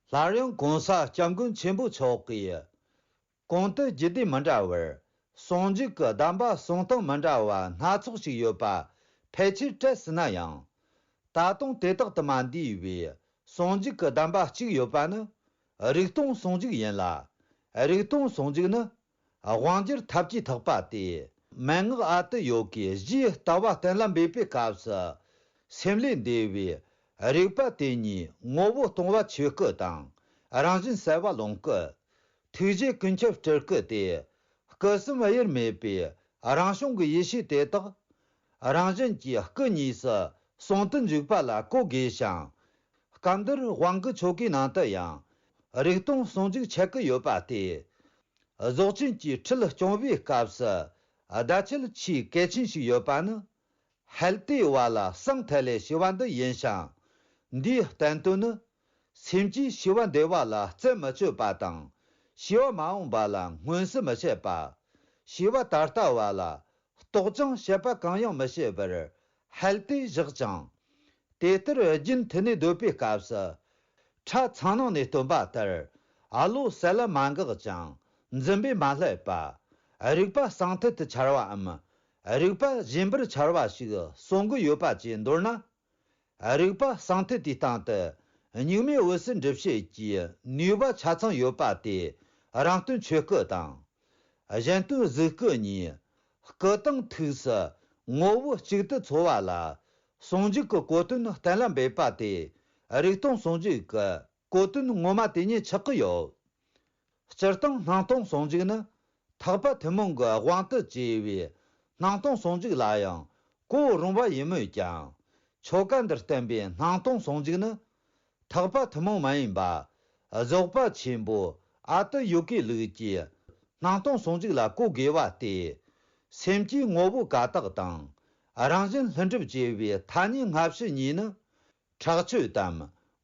སླར་ཡང་གོང་ས་སྐྱབས་མགོན་ཆེན་པོ་མཆོག་གིས། གོང་དུ་རྒྱུད་སྡེ་མི་འདྲ་བར་ཟུང་འཇུག་གི་གདམས་པ་གསུང་སྟངས་མི་འདྲ་བ་སྣ་ཚོགས་ཤིག་ཡོད་པ་ཕལ་ཆེར་བཀྲལ་སྲིད་ན་ཡང་། ད་དུང་དེ་དག་ཏུ་མ་འདུས་པའི་ཟུང་འཇུག་གི་གདམས་པ་གཅིག་ཡོད་པ་ནི་རིག་སྟོང་ཟུང་འཇུག་ཡིན་ལ། རིག་སྟོང་ཟུང་འཇུག་ནི། དབང་སྒྱུར་ཐབས་ཀྱིས་ཐག་པ་སྟེ། མན་ངག་ཨ་ཏི་ཡོ་གའི་རྗེས་ལྟ་བ་གཏན་ལ་འབེབས་པའི་སྐབས་སུ། སེམས་ལས་འདས་པའི་རིག་པ་དེ་ཉིད་ངོ་བོ་སྟོང་པ་ཆོས་སྐུ་དང་། རང་བཞིན་གསལ་བ་ལོངས་སྐུ། ཐུགས་རྗེ་ཀུན་ཁྱབ་སྤྲུལ་སྐུ་སྟེ། སྐུ་གསུམ་དབྱེར་མེད་པའི་རང་བྱུང་གི་ཡེ་ཤེས་དེ་དག། རང་བཞིན་གྱིས་སྐུ་གཉིས་སུ་ཟུང་དུ་འཇུག་པ་ལ་གོ་དགོས་ཤིང་། སྐབས་འདིར་དབང་གི་ཆོ་གའི་ནང་དུ་ཡང་། རིག་སྟོང་ཟུང་འཇུག་ཆད་ཀྱི་ཡོད་པ་སྟེ། རྫོགས་ཆེན་གྱི་ཁྲིད་སྐྱོང་བའི་སྐབས་སུ་བརྡ་ཆད་ཆེས་གལ་ཆེན་ཞིག་ཡོད་པ་ནི། ཧལ་ཏེ་བ་ལ་སང་ཐལ་ལེ་ཞེས་པ་འདི་ཡིན་ཞིང་། འདིའི་བསྟན་དོན་ནི། སེམས་ཀྱིས་ཤེས་པ་འདས་པ་ལ་རྩད་མི་གཅོད་པ་དང་། ཤེས་པ་མ་འོངས་པ་ལ་མངོན་གསལ་མི་བྱེད་པ། ཤེས་པ་ད་ལྟ་བ་ལ་རྟོག་ཅིང་བཤད་པ་གང་ཡང་མི་བྱེད་པར་ཧལ་ཏེ་བཞག་ཅིང་། དེ་ལྟར་རྒྱུན་མཐུད་ནས་སྡོད་པའི་སྐབས་སུ། ཁྲ་ཚང་ནང་ནས་སྟོན་པ་ལྟར། ཨ་ལོ་གསལ་ལ་མ་འགགས་ཀྱང་། འཛིན་པས་མ་བསླད་པ། རིག་པ་གསང་ཐད་དུ་འཆར་བའམ། རིག་པ་གཞན་པར་འཆར་བ་ཞིག་གསུང་གི་ཡོད་པ་བཅས་མདོར་ན། རིག་པ་གསང་ཐད་དེའི་སྟེང་དུ། གཉུག་མའི་འོད་གསལ་འགྲུབ་བྱེད་ཀྱི་ནུས་པ་ཆ་ཚང་ཡོད་པ་སྟེ། རང་སྟོན་ཆོས་སྐུ་དང་། གཞན་སྟོན་གཟུགས་སྐུ་གཉིས། སྐུ་དང་ཐུགས་སུ་ངོ་བོ་གཅིག་ཏུ་འཚོ་བ་ལ། ཟུང་འཇུག་གི་གོ་དོན་གཏན་ལ་འབེབས་པ་སྟེ། རིག་སྟོང་ཟུང་འཇུག་གི་གོ་དོན་ངོ་མ་དེ་ཉིད་ཆགས་ཀྱི་ཡོད། སྤྱིར་བཏང་སྣང་སྟོང་ཟུང་འཇུག་ནི། ཐེག་པ་ཐུན་མོང་གི་དབང་དུ་བྱས་པའི་སྣང་སྟོང་ཟུང་འཇུག་ལ་ཡང་གོ་རུང་བ་ཡིན་མོད་ཀྱང་། ཆོ་ག་འདིར་བསྟན་པའི་སྣང་སྟོང་ཟུང་འཇུག་ནི། ཐེག་པ་ཐུན་མོང་མ་ཡིན་པ། རྫོགས་པ་ཆེན་པོ་ཨ་ཏི་ཡོ་གའི་ལུགས་ཀྱི་སྣང་སྟོང་ཟུང་འཇུག་ལ་གོ་དགོས་པ་སྟེ། སེམས་ཀྱི་ངོ་བོ་ཀ་དག་དང་། རང་བཞིན་ལྷུན་གྲུབ་ཅེས་པའི་ཐ་སྙད་སྔ་ཕྱི་གཉིས་ནི། ཁྲག་ཆོས་དམ་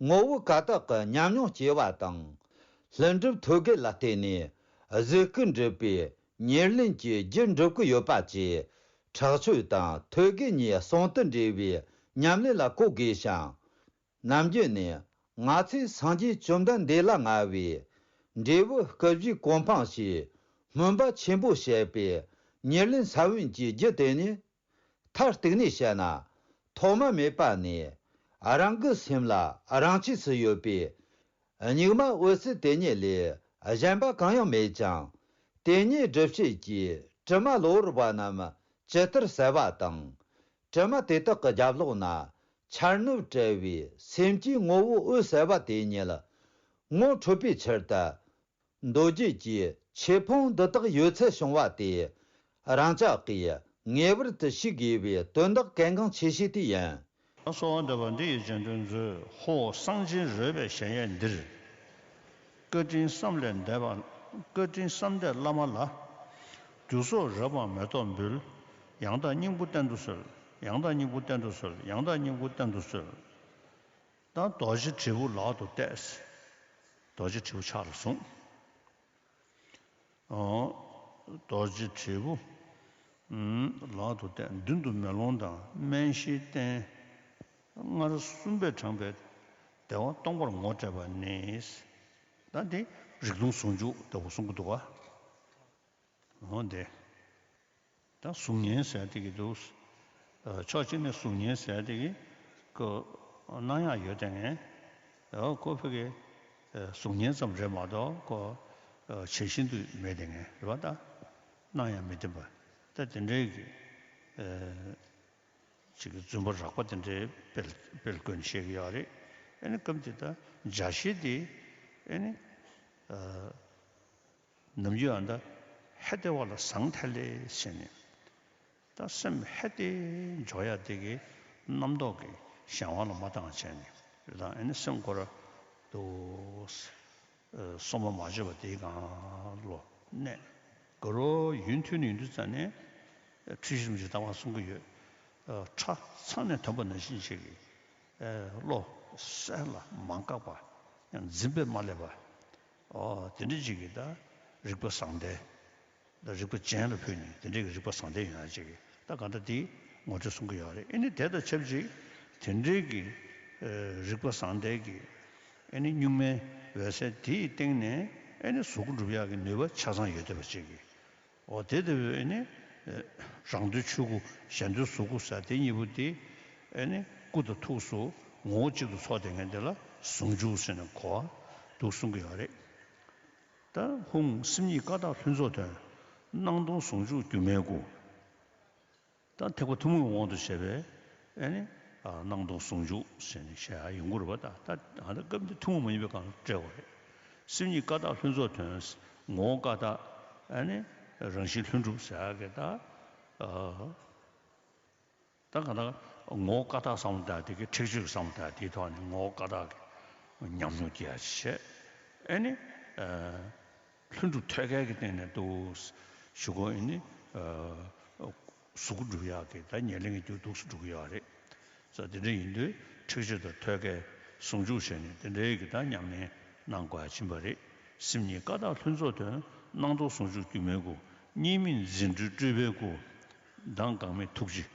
ངོ་བོ་ཀ་དག་གི་ཉམས་མྱོང་སྐྱེ་བ་དང་། ལྷུན་གྲུབ་ཐོད་རྒལ་ལ་བརྟེན་ནས་གཟུགས་སྐུ་འགྲུབ་པའི་ཉེར་ལེན་གྱི་རྒྱུ་འགྲུབ་ཀྱི་ཡོད་པ་བཅས། ཁྲག་ཆོས་དང་ཐོད་རྒལ་གཉིས་ཟུང་དུ་འབྲེལ་བའི་ཉམས་ལེན་ལ་གོ་དགོས་ཤིང་། ནམ་རྒྱུན་ནས་ང་ཚོས་སངས་རྒྱས་བཅོམ་ལྡན་འདས་ལ་མངའ་བའི་འབྲས་བུ་སྐུ་བཞིའི་གོ་འཕང་ཞེས་སྨོན་པ་ཆེན་པོ་བྱས་པའི་ཉེར་ལེན་ས་བོན་གྱི་རྒྱུ་དེ་ནི། མཐར་གཏུགས་ནས་བཤད་ན། ཐོག་མ་མེད་པ་ནས་རང་གི་སེམས་ལ་རང་ཆས་སུ་ཡོད་པའི་གཉུག་མ་འོད་གསལ་དེ་ཉིད་ལས་གཞན་པ་གང་ཡང་མེད་ཅིང་། དེ་ཉིད་སྒྲུབ་བྱེད་ཀྱི་དྲི་མ་གློ་བུར་བ་རྣམས་ཇི་ལྟར་གསལ་བ་དང་། དྲི་མ་དེ་དག་གི་རྒྱབ་ལོགས་ན་ འཆར་ནུབ་བྲལ་བའི་སེམས་ཀྱི་ངོ་བོ་འོད་གསལ་བ་དེ་ཉིད་ངོ་འཕྲོད་པའི་ཕྱིར་དུ། མདོ་རྒྱུད་ཀྱི་ཆོས་ཕུང་འདི་དག་ཡོད་ཚད་བྱུང་བ་དེ། རང་ཅག་གིས་ངེས་པར་དུ་ཤེས་དགོས་པའི་དོན་དག་གལ་འགངས་ཆེ་ཤོས་དེ་ཡིན། གསོལ་བ་འདེབས་པ་འདི་ཡི་རྗེས་ཟློས་མཛོད། ཧོ། གསང་ཆེན་རོལ་པའི་གཞལ་ཡས་འདིར། བཀའ་དྲིན་བསམ་ལས་འདས་པ། བཀའ་དྲིན་བསམ་འདས་བླ་མ་ལ། རྒྱུ་ཚོགས་རབ་དབང་མེ་ཏོག་འབུལ། ཡང་དག་སྙིང་པོ་བསྟན་དུ་གསོལ། ཡང་དག་སྙིང་པོ་བསྟན་དུ་གསོལ། ཡང་དག་སྙིང་པོ་བསྟན་དུ་གསོལ། ད་རྡོ་རྗེ་དྲིལ་བུ་ལག་ཏུ་གཏད། རྡོ་རྗེ་དྲིལ་བུ་ཕྱག་ལ་བཟུང་། ཨོ། རྡོ་རྗེ་དྲིལ་བུ། ཨུམ། ལག་ཏུ་གཏད། མདུན་དུ་མེ་ལོང་དང་སྨན་ཤིང་བསྟན། སྔར་གསུངས་པས་དྲངས་པའི་བདེ་བ་སྟོང་པར་ངོ་སྤྲད་པ་ནི། ད་འདི་རིག་སྟོང་ཟུང་འཇུག་ལྟ་བུ་གསུང་གི་འདུག་ག། འོ་འདི། ད་གཟུགས་བརྙན་ཟེར་དེ་གི་འདུག། ཨ། ཕྱོགས་གཅིག་ནས་གཟུགས་བརྙན་ཟེར་དེ་གི་ཁོ་སྣང་ཡག་ཡོད་དེ་ངས། ཨོ། ཁོ་ཕ་གི། ཨ། གཟུགས་བརྙན་ཙམ་རེད་མ་གཏོགས་ཁོ། ཨ། ཇི་བཞིན་དུ་མེད་དེ་ངས་རེད་པ། ད་སྣང་ཡག་མི་བདེན་པ། ད་དེ་འདྲའི་གི། ཨ། ཅིག་གི་རྫུན་པ་རགས་པ་དེ་འདྲའི་སྤེལ་སྤེལ་དགོས་ནས་བཤད་ཀྱི་ཡོད་རེད། ཨ་ནི་སྐབས་དེ་ད་འཇའ་ཤེལ་དེ། ཨ་ནི། ཨ། ནམ་རྒྱུན་ཨ་ད་ཧེ་ཏེ་བ་ལ་ཟང་ཐལ་ལེ་ཟེར་ནས། ད་སེམས་ཧེ་ཏེ་འཇོག་ཡ་དེ་གི་རྣམ་རྟོག་གི་གཞན་དབང་ལ་མ་བཏང་བྱས་ནས་རེད། ད་ཨ་ནི་སེམས་ཁོ་ར་དུ། ཨ། སོ་མ་མ་བརྗོད་པ་དེའི་སྒང་ལོ་གནས། དགའ་རོགས་ཡུན་ཐུང་ནས་ཡུན་དུ་ཙམ་ནས་འཁྲུལ་ཞིག་མི་ཞིག་བཏང་བ་གསུང་གི་ཡོད། ཨ། ཁྲ་ཚང་ནས་ཐོན་པ་ནང་བཞིན་ཞིག་གི། ཨ། བློ་གསལ་ལ་མ་འགགས་པ། ཡང་འཛིན་པས་མ་བསླད་པ། ཨོ། དེ་འདྲ་ཅིག་གི་ད་རིག་པ་བཟང་ལྡན། ད་རིག་པ་ཅན་ལ་ཕུལ་ནས་དེ་འདྲའི་གི་རིག་པ་བཟང་ལྡན་ཡོང་ཡ་ཅིག་གི་ད་ག་འདྲ་དེ་ངོ་སྤྲོད་གསུང་གི་ཡོད་རེད། ཨེ་ནི་དེ་དང་ཆབས་ཅིག་དེ་འདྲའི་གི། ཨ། རིག་པ་བཟང་ལྡན་གི། ཨེ་ནི་གཉུག་མའི་འོད་གསལ་དེའི་སྟེང་ནས་ཨེ་ནི་གཟུགས་སྐུ་འགྲུབ་ཡག་གི་ནུས་པ་ཆ་ཚང་ཡོད་བསྡད་པ་ཅིག་གི། འོ། དེ་ལྟ་བུའི་ཨེ་ནི། ཨ། རང་འདོད་ཆོས་སྐུ། གཞན་འདོད་གཟུགས་སྐུ་ཟེར་དེ་གཉིས་པོ་དེ། ཨེ་ནི་སྐུ་དང་ཐུགས་སུ་ངོ་བོ་གཅིག་ཏུ་ཚོགས་བསྡད་མཁན་དེ་ལ་ཟུང་འཇུག་ཟེར་ནས་གོ་བ་འདུག་གསུང་གི་ཡོད་རེད། ད་ཧཱུྃ། སེམས་ཉིད་ཀ་དག་ལྷུན་རྫོགས་དོན། སྣང་སྟོང་ཟུང་འཇུག་སྒྱུ་མའི་སྐུ། ད་ཐེག་པ་ཐུན་མོང་གི་དབང་དུ་བྱས་པའི་ཨེ་ནི། ཨ། སྣང་སྟོང་ཟུང་འཇུག་ཟེར་ནས་བཤད་ཡ་ཡོང་གི་རེད་པ། ད་ད་ཨ་ད་སྐབས་འདི་ཐུན་མོང་མ་ཡིན་པའི་སྒང་ལ་བཀྲལ་བ་རེད། སེམས་ཉིད་ཀ་དག་ལྷུན་རྫོགས་དོན། ངོ་བོ་ཀ་དག། ཨེ་ནི་རང་བཞིན་ལྷུན་གྲུབ་ཟེར་ཡ་གི་ད། ཨ། ད་ག་ད་ངོ་བོ་ཀ་དག་བསམ་བློ་བཏང་དེ་གི་ཁྲེགས་ཆོད་བསམ་བློ་བཏང་དེའི་ཐོག་ནས་ངོ་བོ་ཀ་དག་གི་ཉམས་མྱོང་སྐྱེ་ཡ་བྱས། ཨེ་ནི། ཨ། ལྷུན་གྲུབ་ཐོད་རྒལ་གྱི་སྟེང་ནས་འདུག་ཞུ་གོ། ཨེ་ནི། ཨ། གཟུགས་སྐུ་འགྲུབ་ཡག་གི་ད་ཉེར་ལེན་གྱི་རྒྱུ་འདུག་སེ་འགྲུབ་ཀྱི་ཡོད་རེད། ས་དེ་འདྲ་ཡིན་དུས་ཁྲེགས་ཆོད་དང་ཐོད་རྒལ་ཟུང་འཇུག་བྱས་ནས་དེ་འདྲའི་གི་ད་ཉམས་ལེན་གནང་དགོས་ཡ་ཕྱིན་པ་རེད། སེམས་ཉིད་ཀ་དག་ལྷུན་རྫོགས་དོན། སྣང་སྟོང་ཟུང་འཇུག་སྒྱུ་མའི་སྐུ། གཉིས་མེད་རྫུ་འཕྲུལ་སྤྲུལ་པའི་སྐུ། མདངས་འགག་མེད་ཐུགས་རྗེ་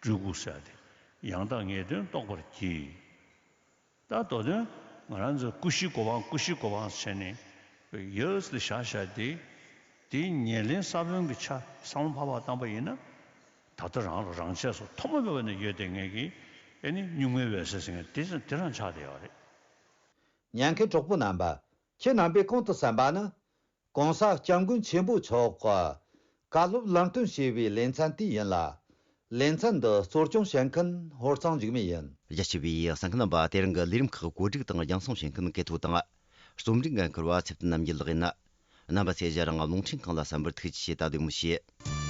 སྤྲུལ་སྐུ་ཟེར་ཏེ། ཡང་དག་ངེས་དོན་རྟོགས་པར་བགྱི། ད་མདོ་དོན་ང་རང་ཚོ་ཀུ་ཤའི་གོ་འཕང་ཀུ་ཤའི་གོ་འཕང་བྱས་ནས་ཡོད་ལ་བཞག་བཞག་དེ། དེའི་ཉེར་ལེན་ས་བོན་གྱི་ཆ་བསམ་བློ་ཕར་ཕར་བཏང་པ་ཡིན་ན། ད་ལྟ་རང་ལ་རང་ཆས་སུ་ཐོག་མ་མེད་པ་ནས་ཡོད་བསྡད་མཁན་གྱི་ཨེ་ནི་གཉུག་མའི་འོད་གསལ་ཟེར་མཁན་དེ་དེ་རང་ཆགས་བསྡད་ཡོད་རེད། ཉན་མཁན་གྲོགས་པོ་རྣམ་པ། ཁྱེད་རྣམ་པས་གོང་དུ་གསན་པ་ནི། གོང་ས་སྐྱབས་མགོན་ཆེན་པོ་མཆོག་གི་བཀའ་སློབ་ལམ་སྟོན་ཞེས་པའི་ལེ་ཚན་དེ་ཡིན་ལ། ལེ་ཚན་འདི་གཙོ་སྐྱོང་བྱེད་མཁན་ཧོར་གཙང་འཇིགས་མེད་ཡིན། རྒྱ་ཆེ་བའི་གསན་མཁན་རྣམ་པ། དེ་རིང་གི་ལས་རིམ་ཁག་གོ་སྒྲིག་དང་རྒྱང་སྲིང་བྱེད་མཁན་གལ་ཐོ་དང་། རྩོམ་སྒྲིག་འགན་འཁུར་བ་ཚེ་བརྟན་རྣམ་རྒྱལ་ལགས་ཡིན། རྣམ་པ་ཚོས་ང་རང་རླུང་འཕྲིན་ཁང་ལ་གསན་པར་ཐུགས་རྗེ་ཆེ། ད་བདེ་མོ་བྱོས།